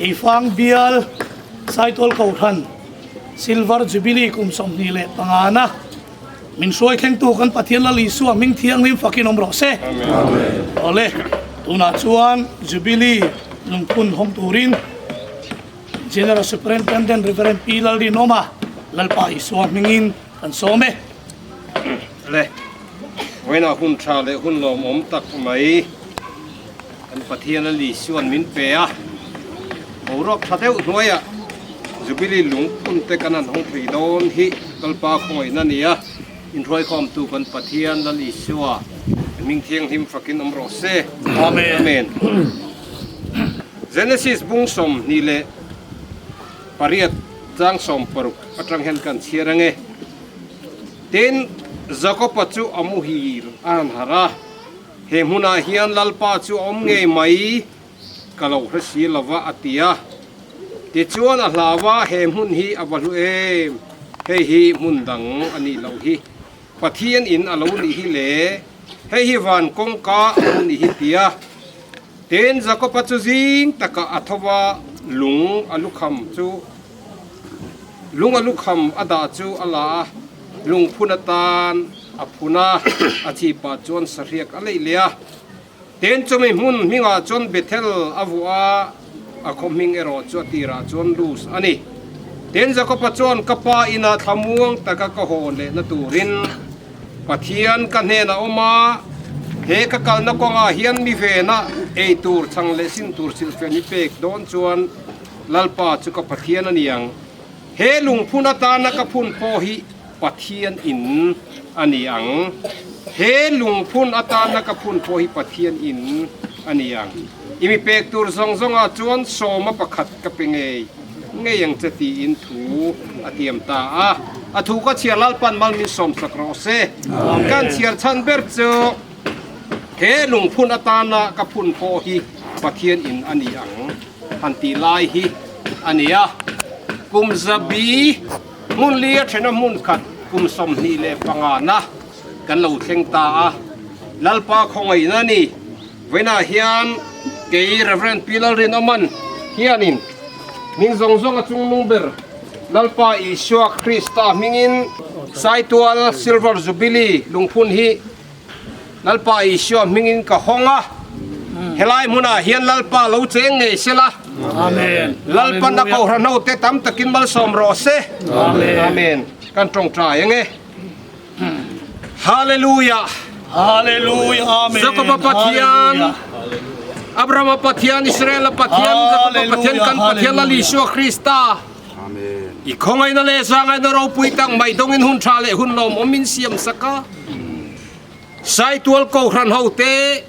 Keifang bial Saitual Kohhran Silver Jubilee kum 25 na min hruai thlengtu kan Pathian Lal Isua hming thianghlim fakin awm rawh se. Awle, tunah chuan Jubilee lungphun hawng turin General Superintendent Reverend Pi Lalrinawma Lalpa Isua hmingin kan sawm e. Le, vawiinah hun tha leh hun lawmawm tak mai kan Pathian Lal Isua'n min pe a, boruak tha deuh hnuaiah Jubilee lungphun te kan han hawng thei dawn hi Lalpa khawngaihna a ni a, inhruaikhawmtu kan Pathian Lal Isua hming thianghlim fakin awm rawh se. Amen. Genesis bung 28 chang 60 atang hian kan chhiar ange. Tin, Jakoba chu a muhil a han harh a, He hmunah hian Lalpa chu a awm ngei mai ka lo hre si lo va, a ti a. Tichuan a hlau a, He hmun hi a va hlu em? Hei hi hmun dang a nih loh hi. Pathian in a lo nih hi le, hei hi van kawngka a lo nih hi tia. Tin, Jakoba chu zing takah a tho va, lung a lukham chu lung a lukham a dah chu a la a, lungphun atan a phun a, a chhipah chuan sahriak a leih leh a. Tin, chumi hmun hmingah chuan Bethel a vuah a, a khaw hming erawh chu a tirah chuan Luz a ni. Tin, Jakoba chuan, Ka pa inah thlamuang taka ka hawn lehna turin Pathian ka hnenah awm a, he ka kalna kawngah hian mi venah ei tur chhang leh sin tur silhfen i pek dawn chuan Lalpa chu ka Pathian a ni ang. He lungphun atana ka phun pawh hi Pathian in a ni ang. He lungphun atana ka phun pawh hi Pathian in a ni ang. I mi pek tur zawng zawngah chuan sawma pakhat ka pe ngei ngei ang che tiin thu a tiam ta a. A thu ka chhiar Lalpan mal min sawmsak rawh se. Kan chhiar chhan ber chu he lungphun atana ka phun pawh hi Pathian in a ni ang han tih lai hi a ni a. Kum zabi. Hmun li a thena hmun khat kum 25 na kan lo thleng ta a, Lalpa khawngaihna a ni. Vawiinah hian kei Rev. Pi Lalrinawman hianin hming zawng zawng a chungnung ber Lalpa Isua Krista hmingin Saitual Silver Jubilee lungphun hi Lalpa Isua hmingin ka hawng a, helai hmunah hian Lalpa lo cheng ngei sela, Lalpan a kohhran hote tam takin malsawm rawh se. Amen. Kan tawngtai ang e. Hallelujah. Hallelujah. Amen. Jakoba Pathian, Abrahama Pathian, Israela Pathian, Jakoba Pathian, kan Pathian Lal Isua Krista. I khawngaihna leh zangaihna ropui tak mai dawngin hun tha leh hun lawmawm in siam sak a. Saitual Kohhran hote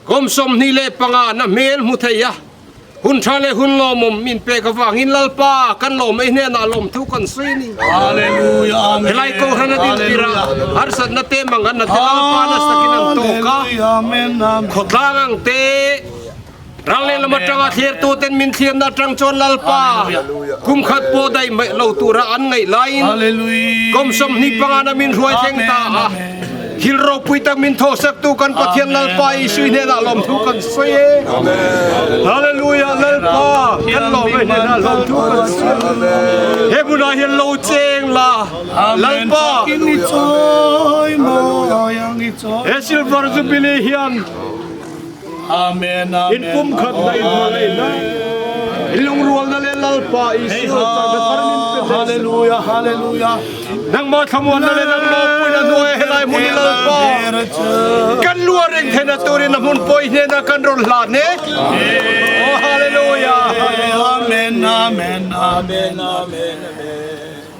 kum 25 na hmel hmu thei a, hun tha leh hun lawmawm min pek avangin Lalpa kan lawm ei hnenah lawmthu kan sawi a ni. Helai Kohhran a din tirah harsatna te manganna te Lalpa nasa takin an tawk a, khawtlang ang te, Ral lehlam atanga thlirtuten min thliamna atang chuan Lalpa kum khat pawh daih mai lo tura an ngaih laiin kum 25 na min hruai thleng ta a, thil ropui tak min thawhsaktu kan Pathian Lalpa Isui hnenah lawmthu kan sawi e. Hallelujah Lalpa kan lawm e hnenah lawmthu kan sawi e. He hmunah hian lo cheng la Lalpa. He Silver Jubilee hian Amen, amen. In pumkhat na in hmangaihna, in lungrualna leh Lalpa Isua chakna thar min pe hle. Hallelujah, hallelujah. Nangmah thlamuanna leh nangmah puina hnuaia helai hmun i Lalpa kan luah reng theihna turin a hmun pawi hnenah kan rawn hlan e. Oh, hallelujah. Amen, amen, amen, amen, amen.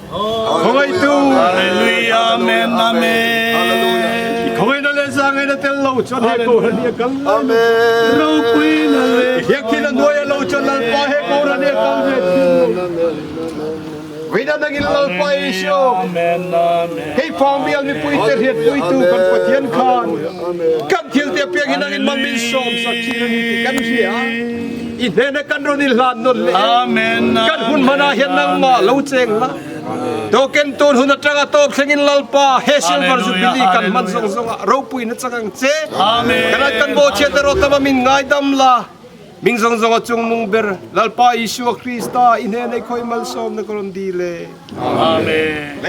Khawngaihtu. Hallelujah, amen, amen. I khawngaihna leh zangaihna tel lo chuan he kohhran hi a kal lo. Ropuina leh I hiakhil a hnuai a lo chuan Lalpa he kohhran hi a kal ve thin lo. Vawiina nangin Lalpa Isu, Amen, amen. hei fang bial mipuite hriatpuitu kan Pathian khan kan thilte apiang hi nangin mal min sawmsak thin a ni tih kan hria. I hnena kan rawn inhlan nawn leh kan hun hmanah hian nangmah lo cheng la. Token tun hun atanga tawp thlengin Lalpa he silver jubilee kan hman zawng zawngah ropuina chang ang che. Kan an kan bawhchhiat erawh tama min ngaidam la. Hming zawng zawng a chungnung ber Lalpa Isua Krista i hnenah i khawi malsawmna ka rawn dil e. Amen.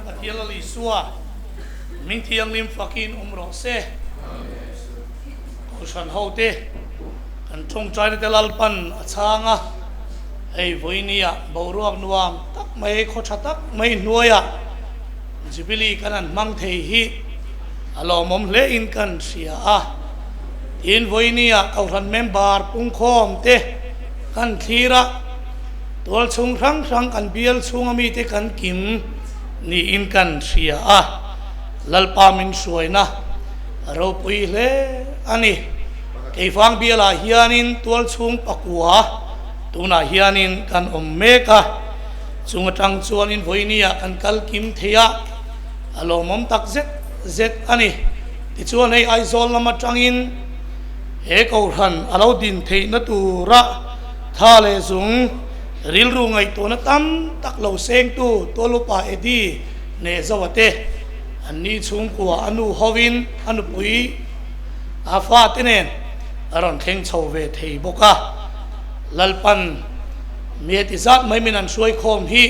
Pathian Lal Isua min thianghlim fakin awm rawh se. Kohhran hote kan tawngtaina te Lalpan a chhang a, hei vawinia boruak nuam tak mai khaw tha tak mai hnuaiah Jubilee kan han hmang thei hi a lawmawm hle in kan hria a. Tin vawinia Kohhran member pungkhawm te kan thlir a, tual chhung hrang hrang kan bial chhunga mite kan kim niin kan hria a, Lalpa min hruaina a ropui hle a ni. Keifang bialah hianin tual chhung pakua tunah hianin kan awm mek a, chung atang chuanin vawinia kan kal kim thei a, a lawmawm tak zet zet a ni. Tichuan hei Aizawl lam atangin he Kohhran a lo din theihna tura tha leh zung rilru ngaihtuahna tam tak lo sengtu Tualupa Eddie Nehzoa te an ni chhungkua a nu hovin a nupui a fate nen a rawn thleng chho ve thei bawk a. Lalpan mi heti zat mai min an hruaikhawm hi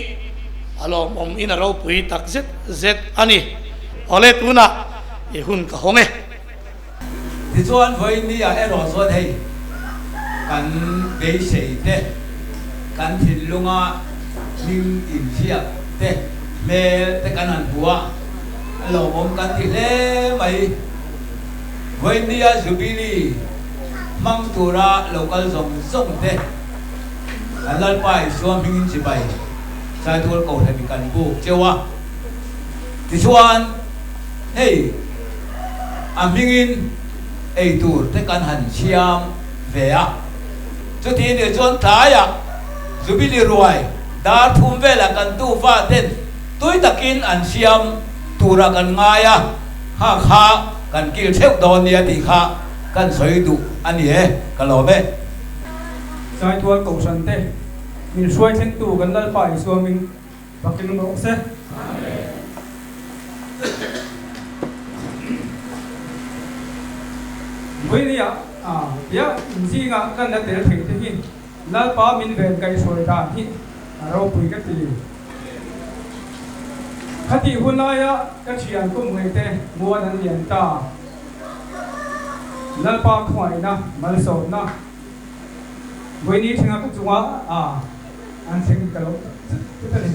a lawmawm in a ropui tak zet zet a ni. Awle tunah i hun ka hawng e. Tichuan vawiin ah erawh chuan hei kan beisei te, kan thinlunga hming inziak te, hmel te kan han hmu a, a lawmawm kan ti hle mai. Vawiin ah Jubilee hmang tura lo kal zawng zawng te kan Lalpa Isua hmingin chibai Saitual Kohhran kan buk cheu a. Tichuan hei a hmingin ei tur te kan han siam ve a. Chuti nih chuan tlaiah Jubilee ruai dar thum velah kan tufa ten tui takin an siam tura kan ngai a, kha kha kan kil theuh dawn nia tih kha kan sawi duh a ni e, ka lawm e. Saitual Kohhran te min hruai thlengtu kan Lalpa Isua hming Bakin rawh se. Vawinia tia inzinga kan la tel thei te hi Lalpa min ven kaihhruai dan hi a ropui ka ti. Khatih hun laia ka thian kum ngei te muan an lian ta. Lalpa khawngaihna malsawmna Vawiini thenga ka chunga an thleng ka lo tak zet zet a ni.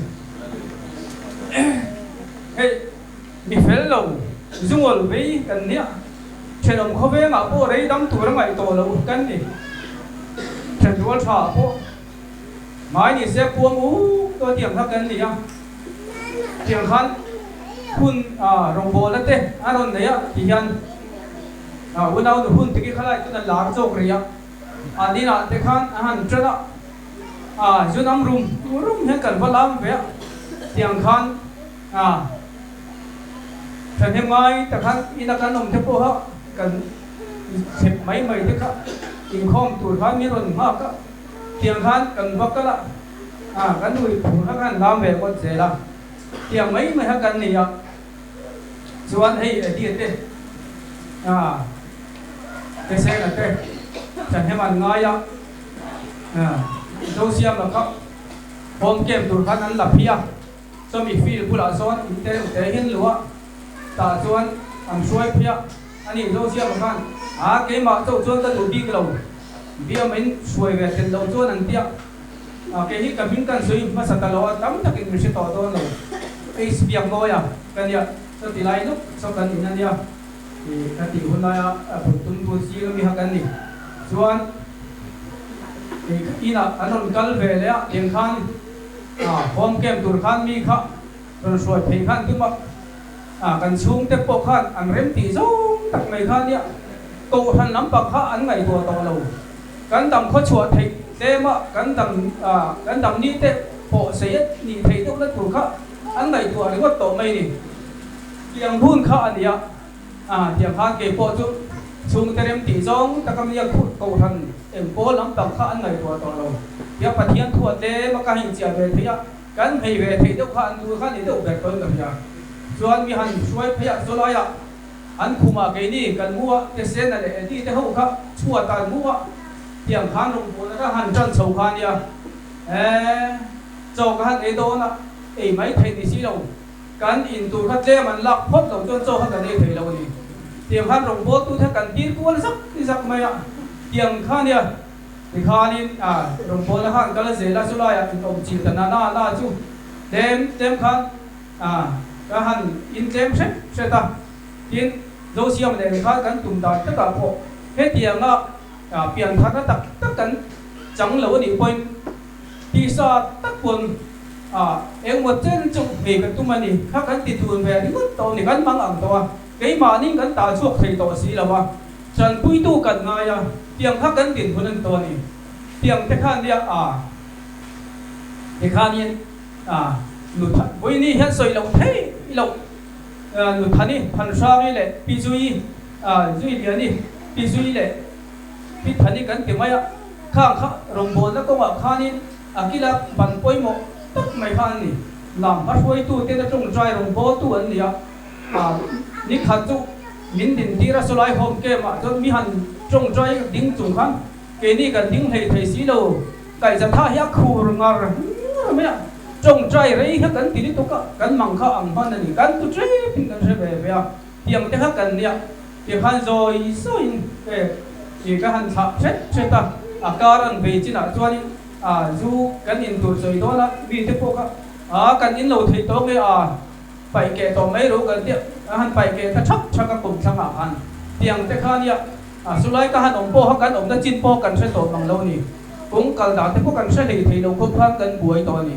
Hei mi fel lo zungawl vei kan nia, thenawm khawvengah pawh rei dam tur a ngaih tawh loh kan ni. Thenrual tha pawh mai ni se puang uk tawh tiang kha kan ni a, tiang khan hun rawngbawlna te a rawn nei a ti hian unau nu hun te khi khalai chuan a lar zawk rih a, an inah te khan a han tan a. A zun am rum rum hian kan va lam ve a, tiang khan a thahnem ngai tak khan ina kan awm te pawha kan chhep mai mai te kha inkhawm tur khan min rawn nghak a. Tiang khan kan va kal a, ah kan ui phur kha khan lam ve ngawt zel a, tiang mai mai kha kan ni a, chuan hei Eddie te ah Tesena te thahnem an ngai a, ah Zosiama kha home camp tur khan an la phei a, chawmi field bulah sawn in te reuh te hian luh a, tah chuan an hruai phei a. Ani Zosiama khan, A, keimah chauh chuan ka duh bik lo, biamin hruai ve tel lo chuan an tia. A, kei hi ka hming kan sawi hmasa ta lo a, tam takin min hre tawh dawn lo. Ace biak mawi a, ka nia, chaw ti lai luk chaw kan in a nia, i ka tih hun laia a bul tum tur zing ami kha kan ni. Chuan, i inah an rawn kal ve leh a, tiang khan, a, home camp tur khan mi kha rawn hruai phei khan tum a. A kan chhungte pawh khan an rem tih zawng tak mai kha nia, kohhran lampang kha an ngaihtuah tawh lo. Kan dam khawchhuah theih tlem a, kan dam kan dam ni te pawh sei a nih theih deuhna tur kha an ngaihtuah ringawt tawh mai ni. Tiang hun kha a nia, a tiang khan kei pawh chu chhungte rem tih zawng tak a nia kohhran eng pawl lampang kha an ngaihtuah tawh lo. Tiang Pathian thu a tlem a ka inchiah ve theih a. Kan hmei ve theih deuh kha an duh kha ni deuh ber tawhin ka hria. Chuan mi han hruai phei ah chawlai ah an khum ah keini kan mu a, Tesena leh Eddie te ho kha chhuat ah an mu a, tiang khan rawngbawlna kha han tan chho kha nia. Eeh chaw ka han ei dawn a, ei mai theih ni si lo. Kan in tur kha tlem an lak phawt lo chuan chaw kha kan ei thei lo a ni. Tiang khan rawngbawltu te kha kan tir kual zak zak mai a, tiang kha nia. Tikhanin rawngbawlna khan kal zel a, chulaiah in awm chil ta na na na chu tlem tlem khan ka han in tlem hret hret a. Tin, Zosiam nen khan kan tum dan takah pawh hetianga piantharna tak tak kan chang lo a nih pawhin tisa tak pawn engmaw chen chu hei ka tum a ni kha kan ti dun ve ringawt tawh a ni, kan hmang ang tawh a, keimahni kan tah chhuak thei tawh si lo a. Chanpuitu kan ngai a, tiang kha kan dinhmun an tawh a ni. Tiang te khan nia a tikhanin a nu Vawiini hian sawi loh thei loh nu Thani, Thanhrangi leh Pi Zui, Zui Liani, Pi Zui leh Pi Thani kan ti mai a, khang kha rawngbawlna kawngah khanin a kila ban pawimawh tak mai kha an ni. Lam hmahruaitu te na tawngtai rawngbawltu an ni a. Ni khat chu min din tir a, chulai home camp ah chuan mi han tawngtai ding chung khan keini kan ding hlei thei si lo, kaihzatha hi a khur ngar ngar mai a, tawngtai rei kha kan ti lutuk a, kan mang kha ang hman a ni, kan tu tep in kan hre ve ve a, tiang te kha kan nia, ti khan zawi zawiin e ka han thlah hret hret a, a kar an vei chinah chuanin zu kan in tur sawi dawn a, mi te pawh kha a kan in lo thei tawh nge a. Paih keh tawh mai ro kan tih a han paih keh ta thak thak a kum thlangah khan tiang te kha nia a chulai ka han awm pawh kha kan awmna chin pawh kan hre tawh mang lo ni kawng kal dan te pawh kan hre hlei thei lo khawp khan kan buai tawh a ni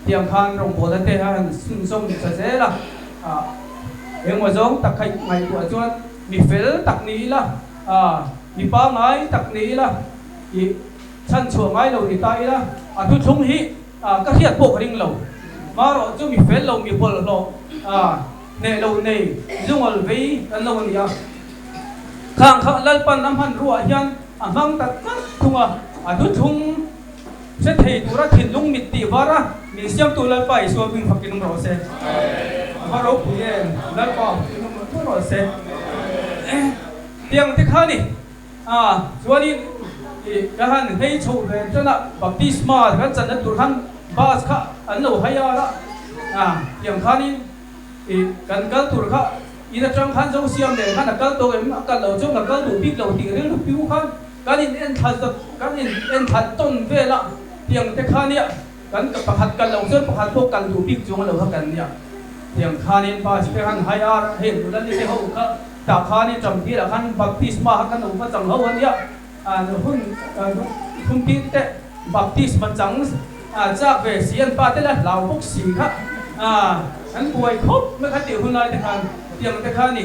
tiang khan rawngbawlna te a han chhunzawm ta zel a a engmaw zawng tak kha ngaihtuah chuan mi fel tak ni ila a mi pangai tak ni ila ih chhanchhuah ngai lo ni ta ila a thuthlung hi A, ka hriat pawh ka ring lo. Marawh chu mi fel lo, mi bawlhhlawh, a, hneh lo nei, lungawl vei kan lo a ni a. Khang kha Lalpan a hmanruah hian a hmang ta tlat thung a, a thuthlung hre thei tura thinlung mit tih var a, min siamtu Lalpa Isua hming fakin awm rawh se. A va ropui em, Lalpa fakin awm rawh se. Tiang te kha ni. A, chuanin ih ka han hei chhoh ve tan a, baptisma kan channa tur khan bus kha an lo hai ar a, a tiang khanin ih kan kal tur kha in atang khan zo siam nen khan a kal tawh em, a kal loh chuan ka kal duh bik lo tih rilru piu khan kan in en thla zat kan in en thla tawn vel a, tiang te kha nia kan pakhat kal loh chuan pakhat pawh kal duh bik chuang lo kha kan nia, tiang khanin bus te han hai ar a, heng nula ni te ho kha. Tah khan i ṭam tirah khan baptisma kha kan upa chang ho a nia, hun thum tir te baptisma chang chak ve si an pa te la hlau bawk si kha an buai khawp mai kha tih hun lai te khan tiang te kha ni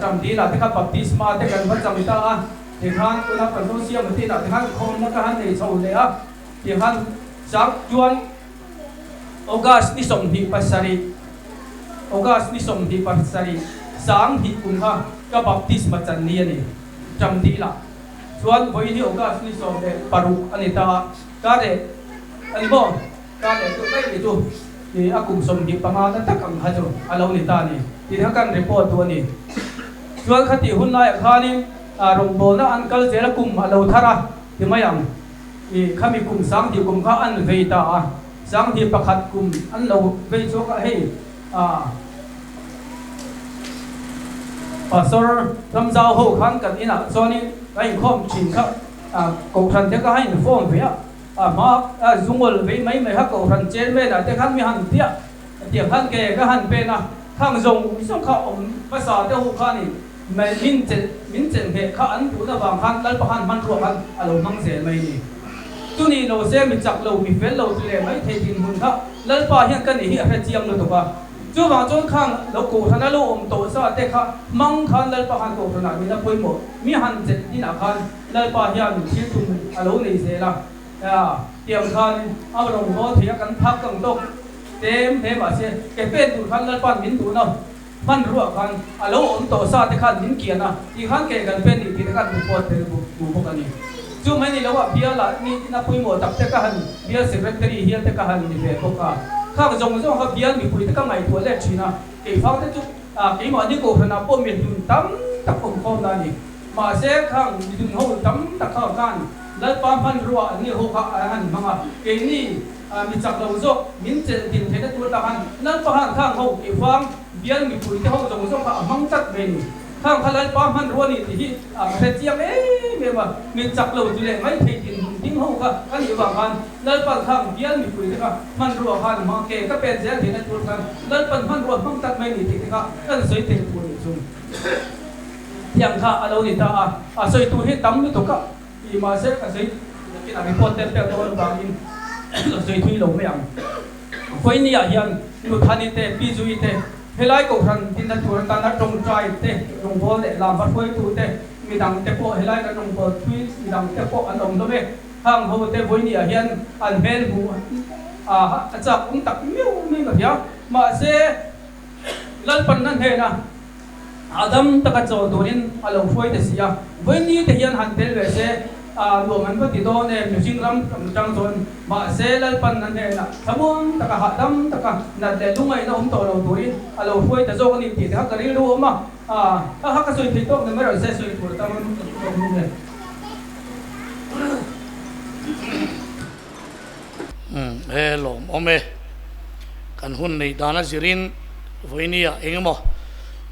ṭam tirah te kha baptisma te kan va chang ta a, tikhan tuna kan lo siam a tinah te khan khawmna ka han nei chho leh a, tikhan chang chuan August ni 27 August ni 27 sanghnih kum kha ka baptisma chan ni a ni. Ṭam dih lah chuan vawiin hi August ni 16 a ni ta a. Karleh a ni maw? Karleh chu mai ni chu i a kum 25 na tak ang kha chu a lo ni ta a ni tih kha kan report duh a ni. Chuan khatih hun laiah khanin rawngbawlna an kal zel a kum a lo thar a ti mai ang. I khami kum 2000 kum kha an vei ta a, 21 kum an lo vei chhuak a hei Pastor Ramzau ho khan kan inah chuanin ka inkhawm thin kha Kohhran te kha in form ve a, a hma a zungawl vei mai mai kha Kohhran chairman ah te khan mi han tia tiang khan ke ka han pen a, khang zawng zawng kha awm hmasa te ho khan in min chelh min chelh ngheh kha an duhna vang khan Lalpa khan hmanrua khan a lo hmang zel mai ni. Chuni lo se mi chak lo mi fel lo ti leh mai thei dinhmun kha Lalpa hian ka nih hi a hre chiang lutuk a. Chuvang chuan khang lo Kohhrana lo awm tawh sa te kha hmang khan Lalpa khan Kohhranah min a pawimawh mi han chelh dinah khan Lalpa hian thil tum a lo nei zel a, tiang khan a rawn haw thei a kan phak kang tawk tlem hle mahse ke pen tur khan Lalpa'n min duhna hmanruah khan a lo awm tawh sa te khan min kian a tih khan ke kan pen nih tih te khan report tel duh bawk a ni. Chu mai ni lo ah bial ah ni ina pawimawh tak te ka han bial secretary hial te ka han ni ve bawk a, khang zawng zawng kha bial mipui te ka ngaihtuah let thin a, keifang te chu keimahni kohhranah pawh mi hlun tam tak awm khawm na a ni. Mahse khang midun ho tam tak kha khan Lalpa hmanrua an nih ho kha an han hmang a, keini mi chak lo zawk min chelh din theihna tur atang khan Lalpa khan khang ho keifang bial mipui te ho zawng zawng kha a hmang tlat mai a ni. Khang kha Lalpa hmanrua ni tih hi ka hre chiang em em a, mi chak lo chu leh mai thei din hmun ding ho kha ka nih vang khan Lalpan khang bial mipui te kha hmanrua khan hmang ke ka pen zel theihna tur khan Lalpan hmanrua hmang tlat mai ni tih te kha kan sawi thei tur nih chung. Tiang kha a lo ni ta a, a sawi tur hi tam lutuk a ti mahse ka sawi nakin a report tel pek dawn avangin ka sawi thui lo mai ang. Vawinia hian Nuthani te, Pi Zui te, helai Kohhran dinna tur atana tawngtai te, rawngbâwl leh lam va hruaitu te, midang te pawh helai kan rawngbâwl thui midang te pawh an awm hlawm e. Hang ho te vawinia hian an hmel hmuh a chak awm tak miau mai ka hria. Mahse Lalpanna hnena a dam taka chawl turin a lo hruai ta si a, vawiin te hian han tel ve se a nuam an va ti dawn em, mihring ram tam tang chuan mahse Lalpanna hnenah thlamuang taka hahdam taka nat leh lungaihna awm tawh lo turin a lo hruai ta zawk a ni tih te kha ka rilru a awm a, a ha ka sawi thei tawk ni mai rawh se sawi tur tam ka tawk hlum e. Umm he lawm awm e. Kan hun neih dan a zirin vawinia eng emaw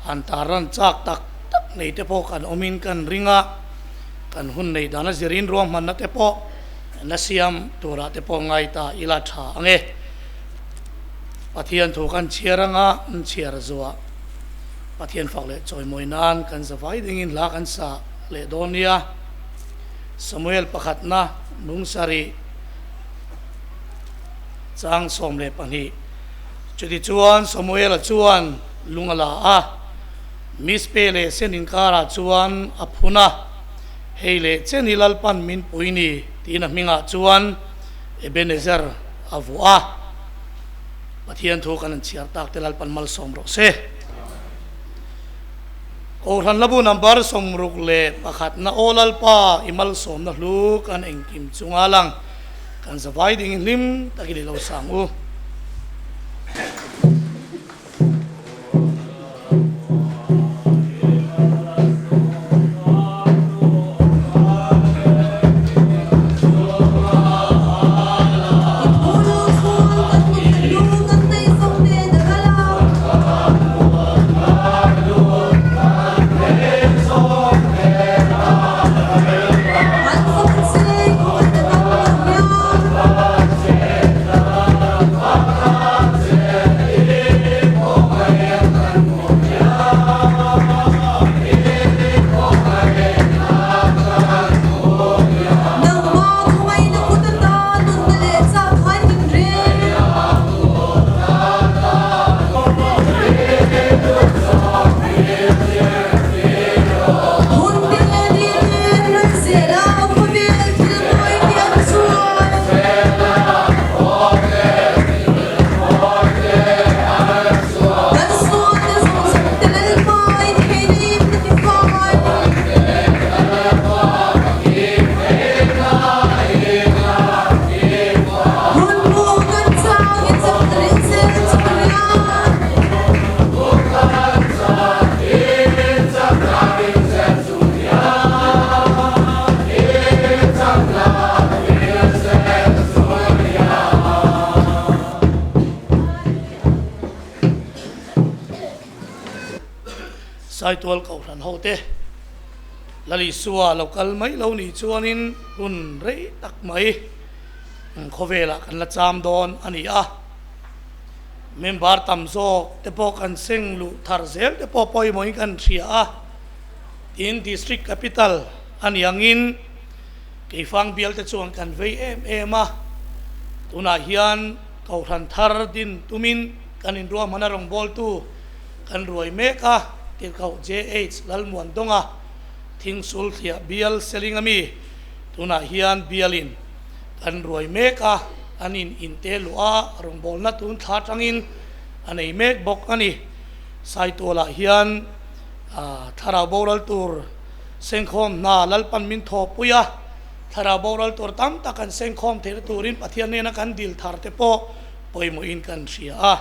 han tarlan chak tak tak nei te pawh kan awmin kan ring a, kan hun neih dan a zirin ruahmanna te pawh na siam turah te pawh ngai ta ila tha ang e. Pathian thu kan chhiar anga an chhiar zuah Pathian fak leh chawimawi nan kan zavai dingin hla kan sa leh dawn nia. Samuel pakhatna lungsarih chang 12. Chutichuan Samuela chuan lung a la a, Mizpe leh Sen inkarah chuan a phun a, Hei leh chen hi Lalpan min pui ni, tiin a hmingah chuan Ebenezer a vuah a. Pathian thu kan han chhiar tak te Lalpan malsawm rawh se. Kohhran Labu number 61 na Aw Lalpa i malsawmna hlu kan engkim chunga lang kan zavai ding hlim takin i lo sang u. Saitual Kohhran hote Lal Isua lo kal mai lo nih chuanin hun rei tak mai khawvelah kan la cham dawn a ni a. Member tam zawk te pawh kan seng luh thar zel te pawh pawimawhin kan hria a. Tin, District Capital a ni angin Keifang bial te chuan kan vei em em a. Tunah hian Kohhran thar din tumin kan inruahman a rawngbawltu kan ruai mek a, Tirhkoh JH Lalmuandawnga Thingsul thliah bial Seling ami tunah hian bialin kan ruai mek a, an in inte luah a rawngbawlna tun thla atangin a nei mek bawk a ni. Saitualah hian thlarau boral tur sengkhawm hna Lalpan min thawhpui a, thlarau boral tur tam tak kan sengkhawm theihna turin Pathian nena kan dil thar te pawh pawimawhin kan hria a.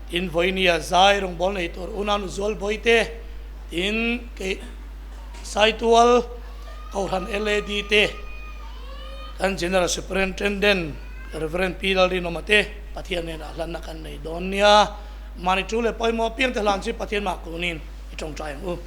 Tin, vawinia zai rawngbâwl nei tur unau nu zual bawi te, tin, kei Saitual Kohhran LAD te, kan General Superintendent Rev. Pi Lalrinawma te Pathian hnenah hlanna kan nei dawn nia. Mahni thu leh pawimawh apiang te hlan chu Pathian mah kunin i tawngtai ang u.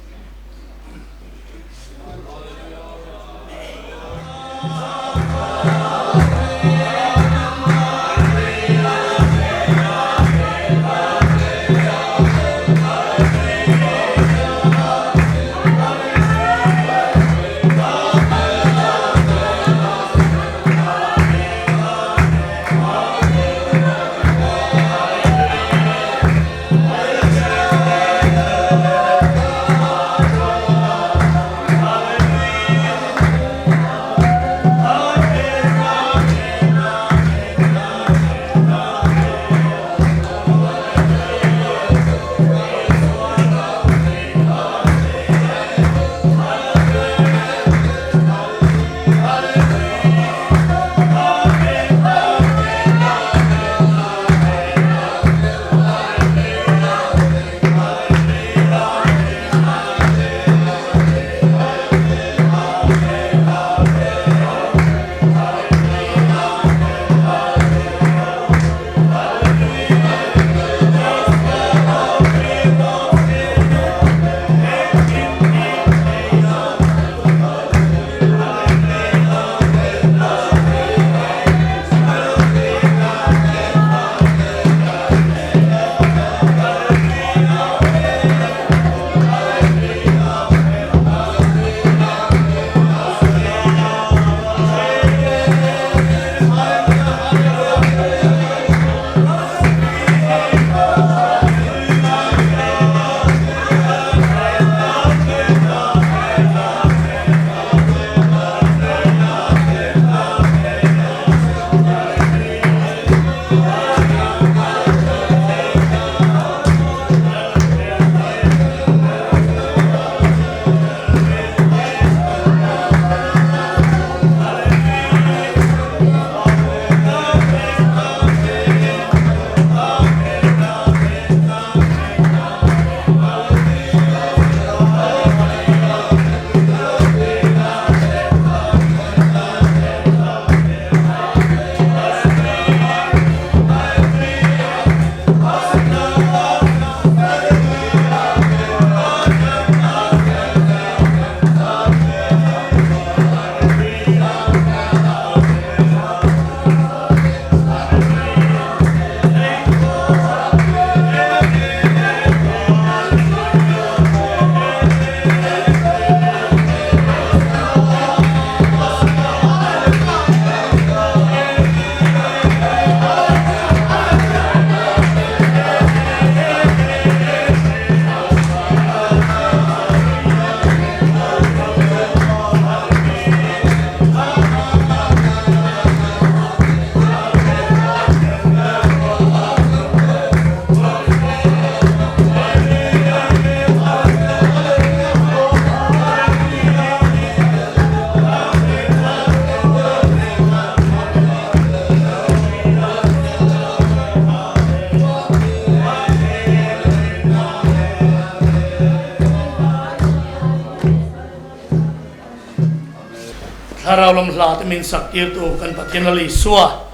Thlarau lam hla te min sak tirtu kan Pathian Lal Isua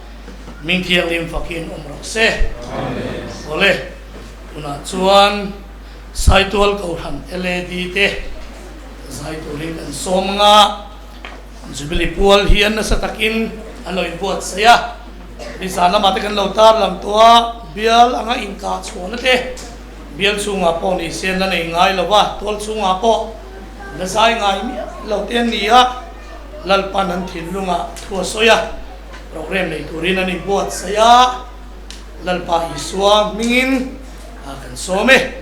Hming Thianghlim fakin awm rawh se. Awle, tunah chuan. Saitual Kohhran LAD te zai turin kan sawm ang a, Jubilee pual hian nasa takin an lo inbuatsaih a, nizan lamah te kan lo tarlang tawh a, bial anga inkah chhuahna te bial chhungah pawh ni se an la nei ngai lo va, tual chhungah pawh la zai ngai miah lo te an ni a, Lalpan an thinlungah thu a sawi a, programme nei turin an inbuatsaih a, Lalpa Isua hmingin kan sawm e.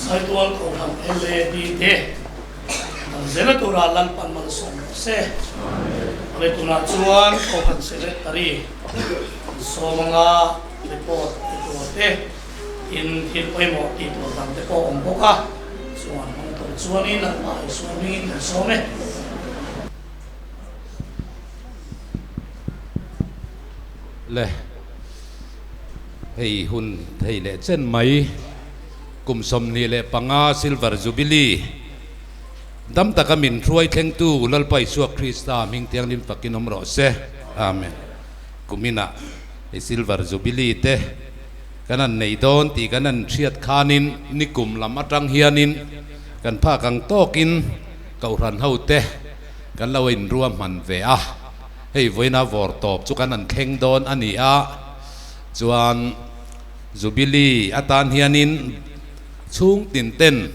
Saitual Kohhran LAD te kal zela tura Lalpan malsawm rawh se. Awle tunah chuan Kohhran Secretary sawm anga report pe tur te tin thil pawimawh tih tur dang te pawh awm bawk a, chung an hmang tur chuanin Lalpa Isua hmingin kan sawm e. Le hei hun thei leh chen mai kum 25 Silver Jubilee dam taka min hruai thlengtu Lalpa Isua Krista hming thianghlim fakin awm rawh se. Amen. Kuminah hei Silver Jubilee te kan han nei dawn tih kan han hriat khanin nikum lam atang hianin kan phak ang tawkin Kohhran hote kan lo inruahman ve a. Hei vawiina vawr tawp chu kan han thleng dawn a ni a, chuan Jubilee atan hianin chhung tin ten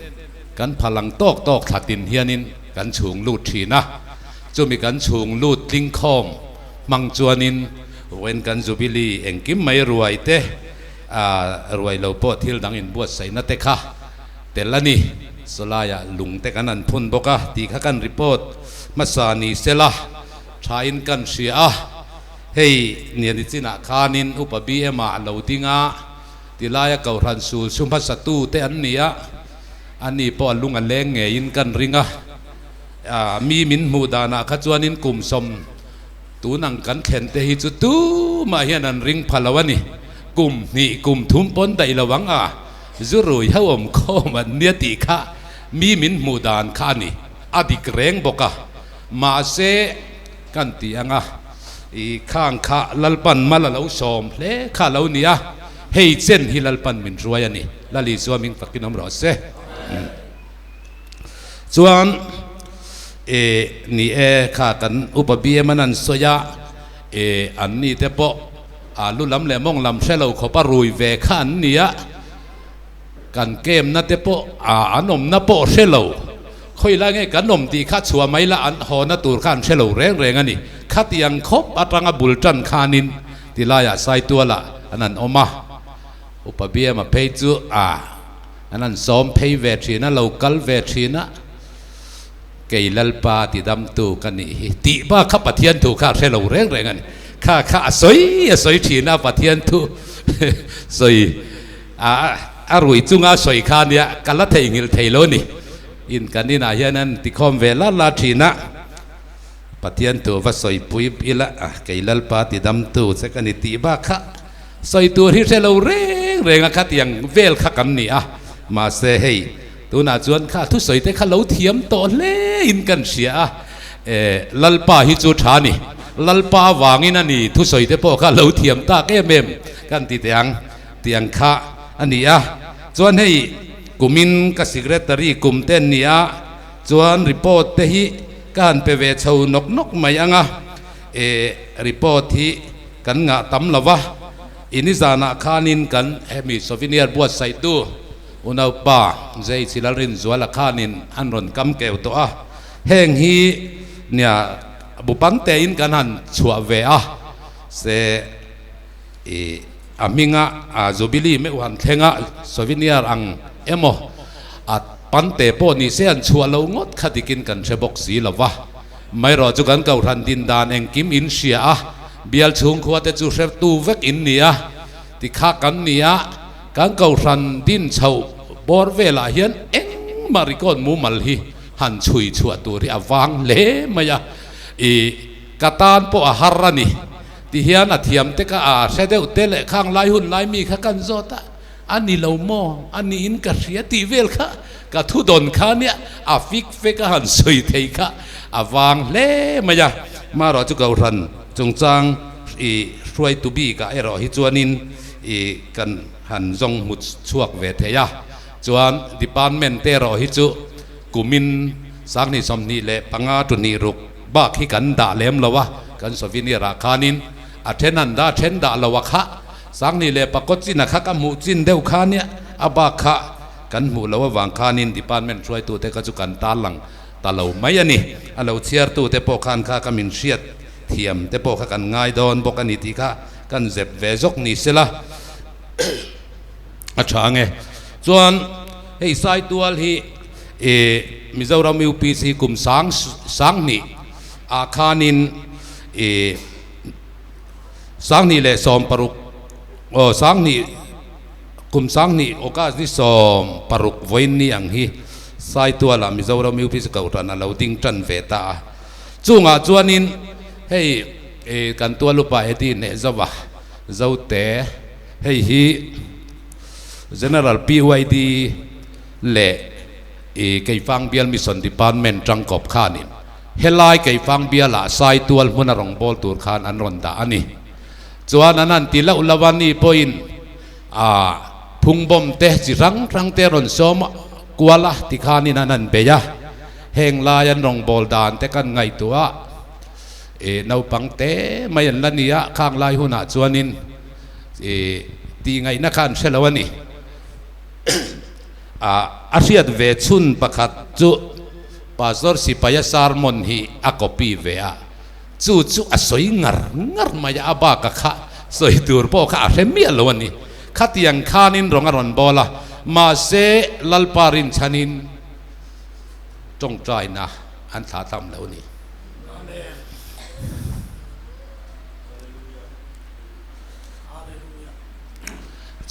kan phal ang tawk tawk thla tin hianin kan chhung lut thin a, chumi kan chhung lut tling khawm hmang chuanin vawiin kan Jubilee engkim mai ruai te ruai lo pawh thil dang inbuatsaihna te kha tel a ni. Sawlaiah lung te kan han phun bawk a tih kha kan report hmasa ni sela thain kan hria a. Hei niani chinah khanin Upa BM ah lo ding a, tilaia Kohhran sul su hmasa tu te an ni a, ani pawh a lung a leng ngeiin kan ring a. Mi min hmuh danah kha chuanin kum sawm tun ang kan thlen te hi chu tumah hian an ring pha lo a ni. Kum hnih kum thum pawn daih lo ang a. Zu rui ho awm khawm an nia tih kha mi min hmuh dan kha a ni. A dik reng bawk a. Mahse, kan ti ang a, i khang kha Lalpan mal a lo sawm hle kha a lo ni a, hei chen hi Lalpan min hruai a ni. Lal Isua ming fakin awm rawh se. Chuan, e, ni e, kha kan Upa BM an an sawi a, e, an ni te pawh A lu lam leh mawng lam hre lo khawp a rui ve kha an ni a, kan kemna te pawh a an awmna pawh hre lo. Khawi lai nge kan awm tih kha chhuah mai la an hawna tur kha an hre lo reng reng a ni. Khatiang khawp atanga bul tan khanin ti laiah Saitualah an han awm a, Upa Biama phei chu a an han sawm phei ve thin a, lo kal ve thin a. Kei Lalpa tidamtu ka nih hi tih bak kha Pathian thu kha a hre lo reng reng a ni. Kha kha a sawi a sawi thin a, Pathian thu sawi a a rui chunga sawi kha nia ka la theihnghilh thei lo a ni. In kan inah hian an tikhawm ve lar lar thin a, Pathian thu va sawi pui ila kei Lalpa tidamtu che ka ni tih bak kha sawi tur hi hre lo reng reng a khatiang vel kha kan ni a, mahse hei Tunah chuan kha thusawi te kha lo thiam tawh hle in kan hria a, e, Lalpa hi chu tha a ni, Lalpa avangin a ni thusawi te pawh kha lo thiam tak em em kan ti teh ang tih ang kha a ni a. Chuan hei kumin ka secretary kum te an ni a, chuan report te hi ka han pe ve chho nawk nawk mai ang a, e, report hi kan ngah tam lo va, i nizanah khanin kan hemi souvenir buatsaihtu, Unaupa Jay Chilalrinzuala khanin an rawn kam keu tawh a, heng hi nia bu pang tein kan han chhuah ve a, se i a hminga a Jubilee meuh han thleng a, souvenir ang emaw a pante pawh ni se an chhuah lo ngawt kha dikin kan hre bawk si lo va. Maherawh chu kan Kohhran din dan engkim in hria a, bial chhungkhua te chu hrertu vek in ni a, tikha kan ni a. Kan Kohhran din chhoh bawr velah hian engmah record mumal hi han chhui chhuah tur hi a vang hle mai a, i ka tan pawh a har a ni. Tihian a thiam te ka a hre deuh te leh khang lai hun lai mi kha kan zawt a, a ni lo maw, a niin ka hria tih vel kha ka thu dawn kha nia, a fik fek a han sawi thei kha a vang hle mai a. Marawh chu Kohhran chungchang i hruaitu bikah erawh hi chuanin I kan han zawng hmu chhuak ve thei a, chuan department te erawh hi chu kumin 2025 tu hnih ruk bak hi kan dah lem lo a, kan souvenir ah khanin a then an dah then dah lo a kha 20 leh pakua chin a kha ka hmuh chin deuh kha nia a bak kha kan hmuh loh avang khanin department hruaitu te kha chu kan tarlang ta lo mai a ni. A lo chhiartu te pawh khan kha ka min hriat thiam te pawh kha kan ngai dawn bawk a ni tih kha Kan zep ve zawk ni sela a tha ange. Chuan Hei Saitual hi Mizoram UPC kum sang sanghnih ah khanin ih sanghnih leh sawmparuk aw sanghnih kum sanghnih August ni sawmparuk vawiin ni ang hi Saitualah Mizoram UPC Kohhran a lo ding tan ve ta a. Chungah chuanin hei ih kan tual upa Eddie hneh zauh a, Zote hei hi General PYD leh i Keifang Bial Mission Department tangkawp khanin helai Keifang Bialah Saitual hmuna rawngbâwl tur khan an rawn dah a ni. Chuan an han ti loh lo a ni pawhin a phungbawm te chi hrang hrang te rawn sawm kual a ti khanin an han bei a. Heng lai an rawngbâwl dan te kan ngaihtuah a, i naupang te mai an la ni a, khang lai hunah chuanin i tih ngaihna kha an hre lo a ni. A hriat ve chhun pakhat chu Pastor Sipaia sermon hi a copy ve a, chu chu a sawi ngar ngar mai a, a bak a kha sawi tur pawh kha a hre miah lo a ni. Khatiang khanin rawng a rawn bawl a, mahse Lalpa rinchhanin tawngtaina an thlah tham lo a ni.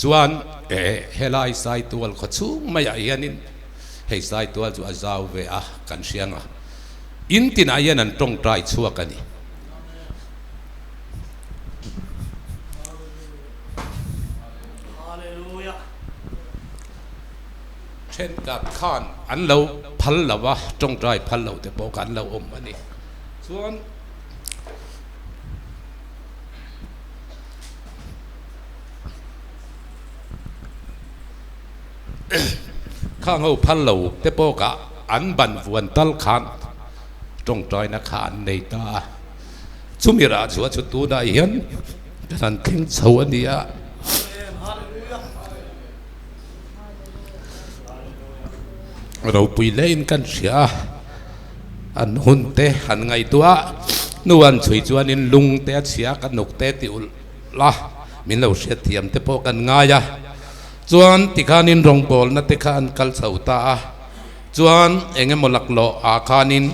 Chuan helai Saitual khaw chhung maiah hianin hei Saitual chu a zau ve a kan hria ang a, in tinah hian an tawngtai chhuak a ni. Thenkhat khan an lo phal lo a, tawngtai phal lo te pawh kha an lo awm a ni. Chuan. Khang ho phal lo te pawh kah an ban vuan tal khan tawngtaina kha an nei ta a, chumi rah chhuah chu tunah hian kan han thleng chho a ni a. Ropui hlein kan hria a, an hun te han ngaihtuah a, hnu an chhui chuanin lung te a chhia ka nuk te tih ulh la, min lo hriatthiam te pawh kan ngai a, chuan tikhanin rawngbawlna te kha an kal chho ta a, chuan eng emaw laklawh ah khanin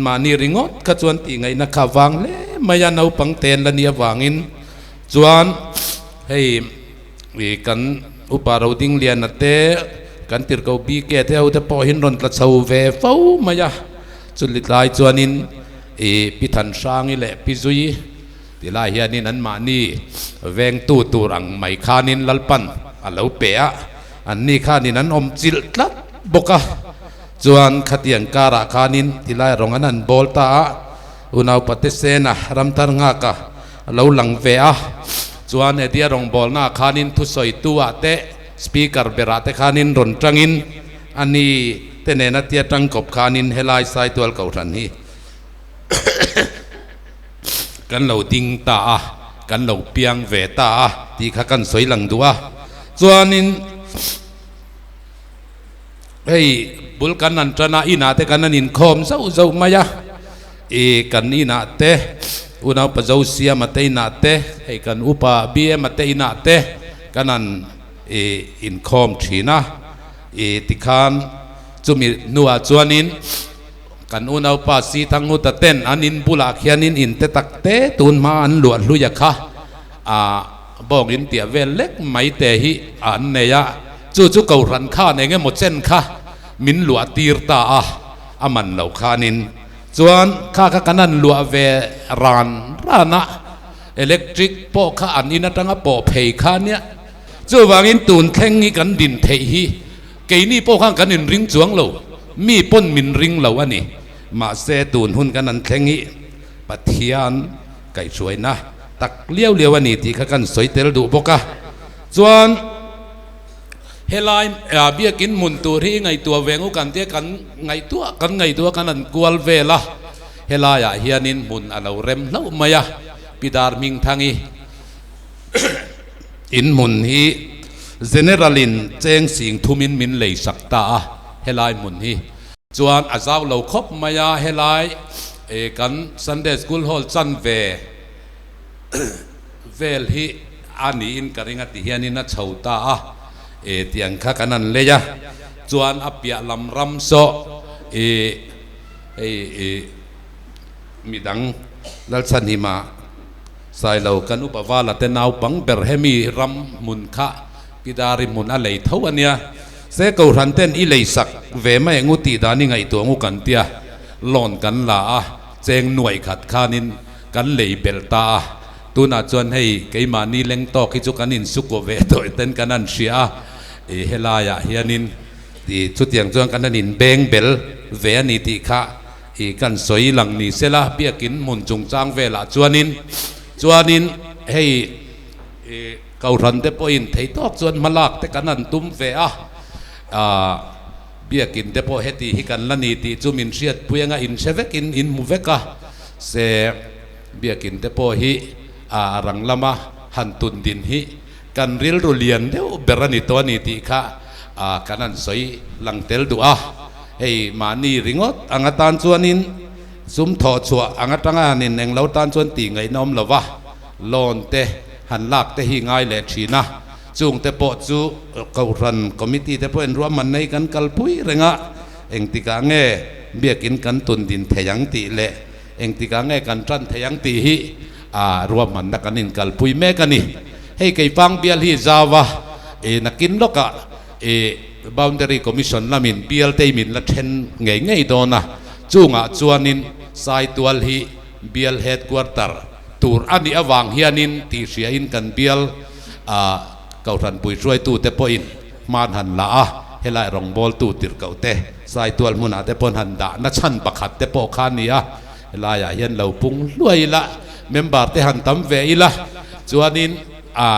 mahni ringawt kha chuan tih ngaihna kha vang hle mai a, naupang te an la nih avangin chuan hei. I kan upa Rodingliana te, kan tirhkoh BK te ho te pawh hin rawn tla chho ve fo mai a. Chuli tlai chuanin i Pi Thanhrangi leh Pi Zui ti lai hianin anmahni vengtu tur ang mai khanin Lalpan a lo pe a, anni khanin an awm chilh tlat bawk a. Chuan khatiang karah khanin ti lai rawng an han bawl ta a. Unaupa te Sena ramthar nghaka a lo lang ve a, chuan Eddie-a rawngbawlnaah khanin thusawitu ah te speaker berah te khanin rawn tangin a ni te nena tia tangkawp khanin helai Saitual Kohhran hi kan lo ding ta a, kan lo piang ve ta a tih kha kan sawi lang duh a, chuanin. Hei bul kan an tan a, inah te kan an inkhawm zauh zauh mai a, i kan inah te unaupa Zosiama te inah te, hei kan upa BM-a te inah te kan an i inkhawm thin a, i tikhan chumi hnuah chuanin kan unaupa Sithanguta ten an in bulah khianin in te tak te tun hma an luah hluia kha a bawng in tiah vel lek mai te hi an nei a, chu chu Kohhran khan eng emaw chen kha min luah tir ta a, a man lo khanin chuan kha kha kan han luah ve ran ran a, electric pawh kha an in atanga pawh phei kha nia, chuvangin tun thleng hi kan din theih hi keini pawh khan kan inring chuang lo, mi pawn min ring lo a ni, mahse tun hun kan han thleng hi Pathian kaihhruaina tak liau liau a ni tih kha kan sawi tel duh bawk a. Chuan helai biakin hmun tur hi ngaihtuah ve ngu kan tia kan ngaihtuah kan ngaihtuah kan han kual vel a, helaiah hianin hmun a lo rem hlauh mai a, Pi Darhmingthangi in hmun hi General in cheng sing thumin min lei sak ta a, helai hmun hi. Chuan a zau lo khawp mai a, helai kan Sunday School Hall chan ve vel hi a niin ka ring a ti hianin a chho ta a, tiang kha kan han lei a. Chuan a piah lam ram saw ih hei ih midang Lalchhanhima Sailo kan upa vala te naupang ber hemi ram hmun kha Pidari hmun a lei tho a nia. Se Kohhran ten i lei sak ve mai angu tih dan i ngaihtuah angu kan tia loan kan la a, cheng nuaih khat khanin kan lei belh ta a. Tunah chuan hei keimahni leng tawk hi chu kan insukua ve tawh ten kan han hria a, ih helaiah hianin ih chutiang chuan kan han inbeng bel ve a ni tih kha ih kan sawi lang ni sela biakin hmun chungchang velah chuanin chuanin hei ih Kohhran te pawhin thei tawk chuan hma lak te kan han tum ve a, aah biakin te pawh heti hi kan la ni tih chu min hriatpui anga inhre vekin in hmu vek a, se biakin te pawh hi aah rang lama han tun din hi kan rilru lian deuh ber a ni tawh a ni tih kha aah kan han sawi lang tel duh a, hei mahni ringawt ang atan chuanin sum thawh chhuah ang atanga han in englo tan chuan tih ngaihna awm lo va. Loan te han lak te hi ngai leh thin a, chung te pawh chu Kohhran Committee te pawhin ruahmanna hi kan kalpui reng a, engtikah nge biakin kan tun din thei ang tih leh engtikah nge kan tan thei ang tih hi ruahmanna kan inkalpui mek a ni. Hei Keipang bial hi zau a, nakin lawkah Boundary Commission lamin bial te min la then ngei ngei dawn a, chungah chuanin Saitual hi bial headquarter Tur a nih avang hianin tih hriain kan bial a Kohhran puihruaitute pawhin hman han la a, helai rawngbawltu tirhkoh te, Saitual hmunah te pawn han dah na chhan pakhat te pawh kha a ni a, helaiah hian lo pung hluai ila, member te han tam ve ila, chuanin a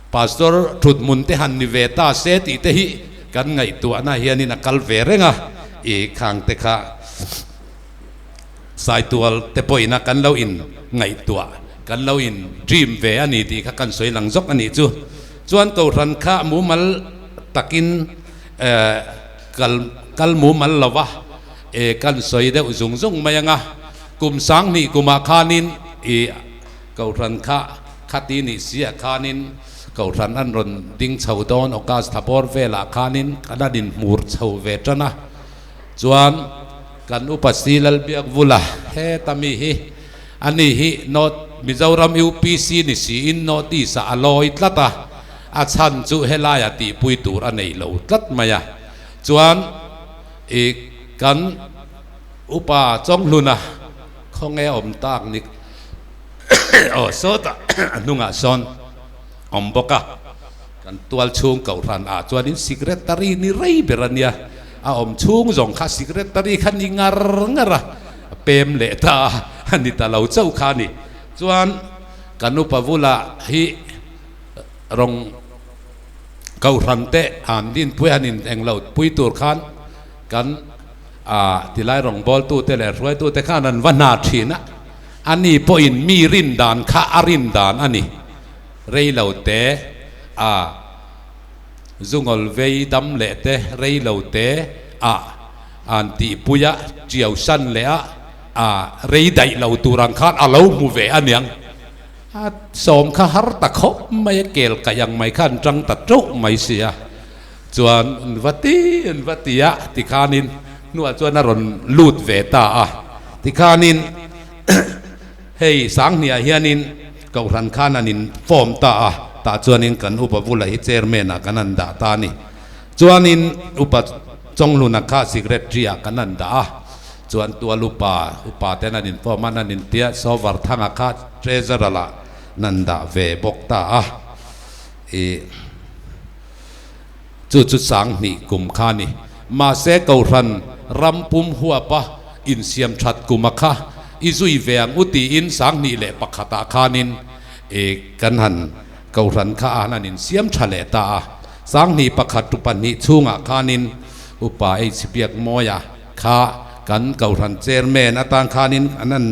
Pastor thuthmun te han ni ve ta se tih te hi kan ngaihtuahna hianin a kal ve reng a, i khang te kha. Saitual te pawhin a kan lo in ngaihtuah, kan lo in dream ve a ni tih kha kan sawi lang zawk a nih chu. Chuan Kohhran kha mumal takin kal kal mumal lo va, kan sawi deuh zung zung mai ang a. Kum sanghnih kumah khanin i Kohhran kha khati nih si ah khanin Kohhran an rawn ding chho dawn August thla bawr velah khanin kan han inhmur chho ve tan a. Chuan kan upa si Lalbiakvula heta mi hi a ni hi North Mizoram UPC ni siin North East ah a lawi tlat a, a chhan chu helaiah tihpui tur a nei lo tlat mai a. Chuan i kan upa Chawnghluna khawnge awm tak ni aw sawtah a hnungah sawn awm bawk a. Kan tual chhung kohhran ah chuanin secretary ni rei ber a nia, a awm chhung zawng kha secretary kha ni ngar ngar a, a pem leh ta a, a ni ta lo chauh kha a ni. Chuan kan upa bulah hi rawng kohhran te an dinpui han in englo pui tur khan kan ah tilai rawngbawltu te leh hruaitu te khan an va hna thin a, ani pawhin mi rin dan kha a rin dan a ni. Rei lo te a zungawl vei dam leh te rei lo te a an tihpui a, tiau san leh a a rei daih lo tur ang khan a lo hmu ve a niang. A sawm kha har ta khawp mai a, kel kaih ang mai kha an tang ta teuh mai si a. Chuan an va ti an va ti a, tikhanin hnuah chuan a rawn lut ve ta a, tikhanin Hei Sanghniah hianin Kohhran khan an in form ta a, tah chuanin kan upa bula hi chairman ah kan han dah ta a ni. Chuanin upa Chawnghluna kha secretary ah kan han dah a, chuan tual upa, upa ten an in form a, an in tia Sovar Thanga kha treasurer ah an dah ve bawk ta a. Ih chu chu Sanghnih kum kha a ni. Mahse Kohhran ram pum huapa insiam that kuma kha i zui ve ang u tiin 2001 ah khanin i kan han Kohhran kha a han insiam tha leh ta a. 2001 tu pahnih chhungah khanin Upa H Biakmawia kha kan Kohhran Chairman atan khanin an han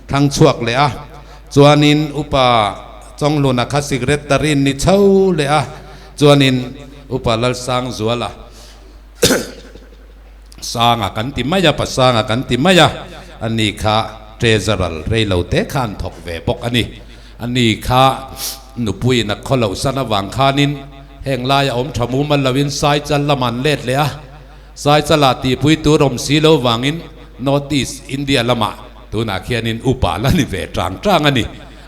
thlang chhuak leh a. Chuanin Upa Chawnghluna kha Secretary ni chho leh a. Chuanin Upa Lalsangzuala Sanga kan ti mai a, Pasanga kan ti mai a, ani kha Treasurer reilo te kha an thawk ve bawk a ni. Ani kha nupuiin a khaw loh san avang khanin Heng laia awm tha mumal loin Saichal lam an let leh a, Saichal-ah tihpui tur awm si lo vangin North East India lamah tunah khianin upa la ni ve tang tang a ni.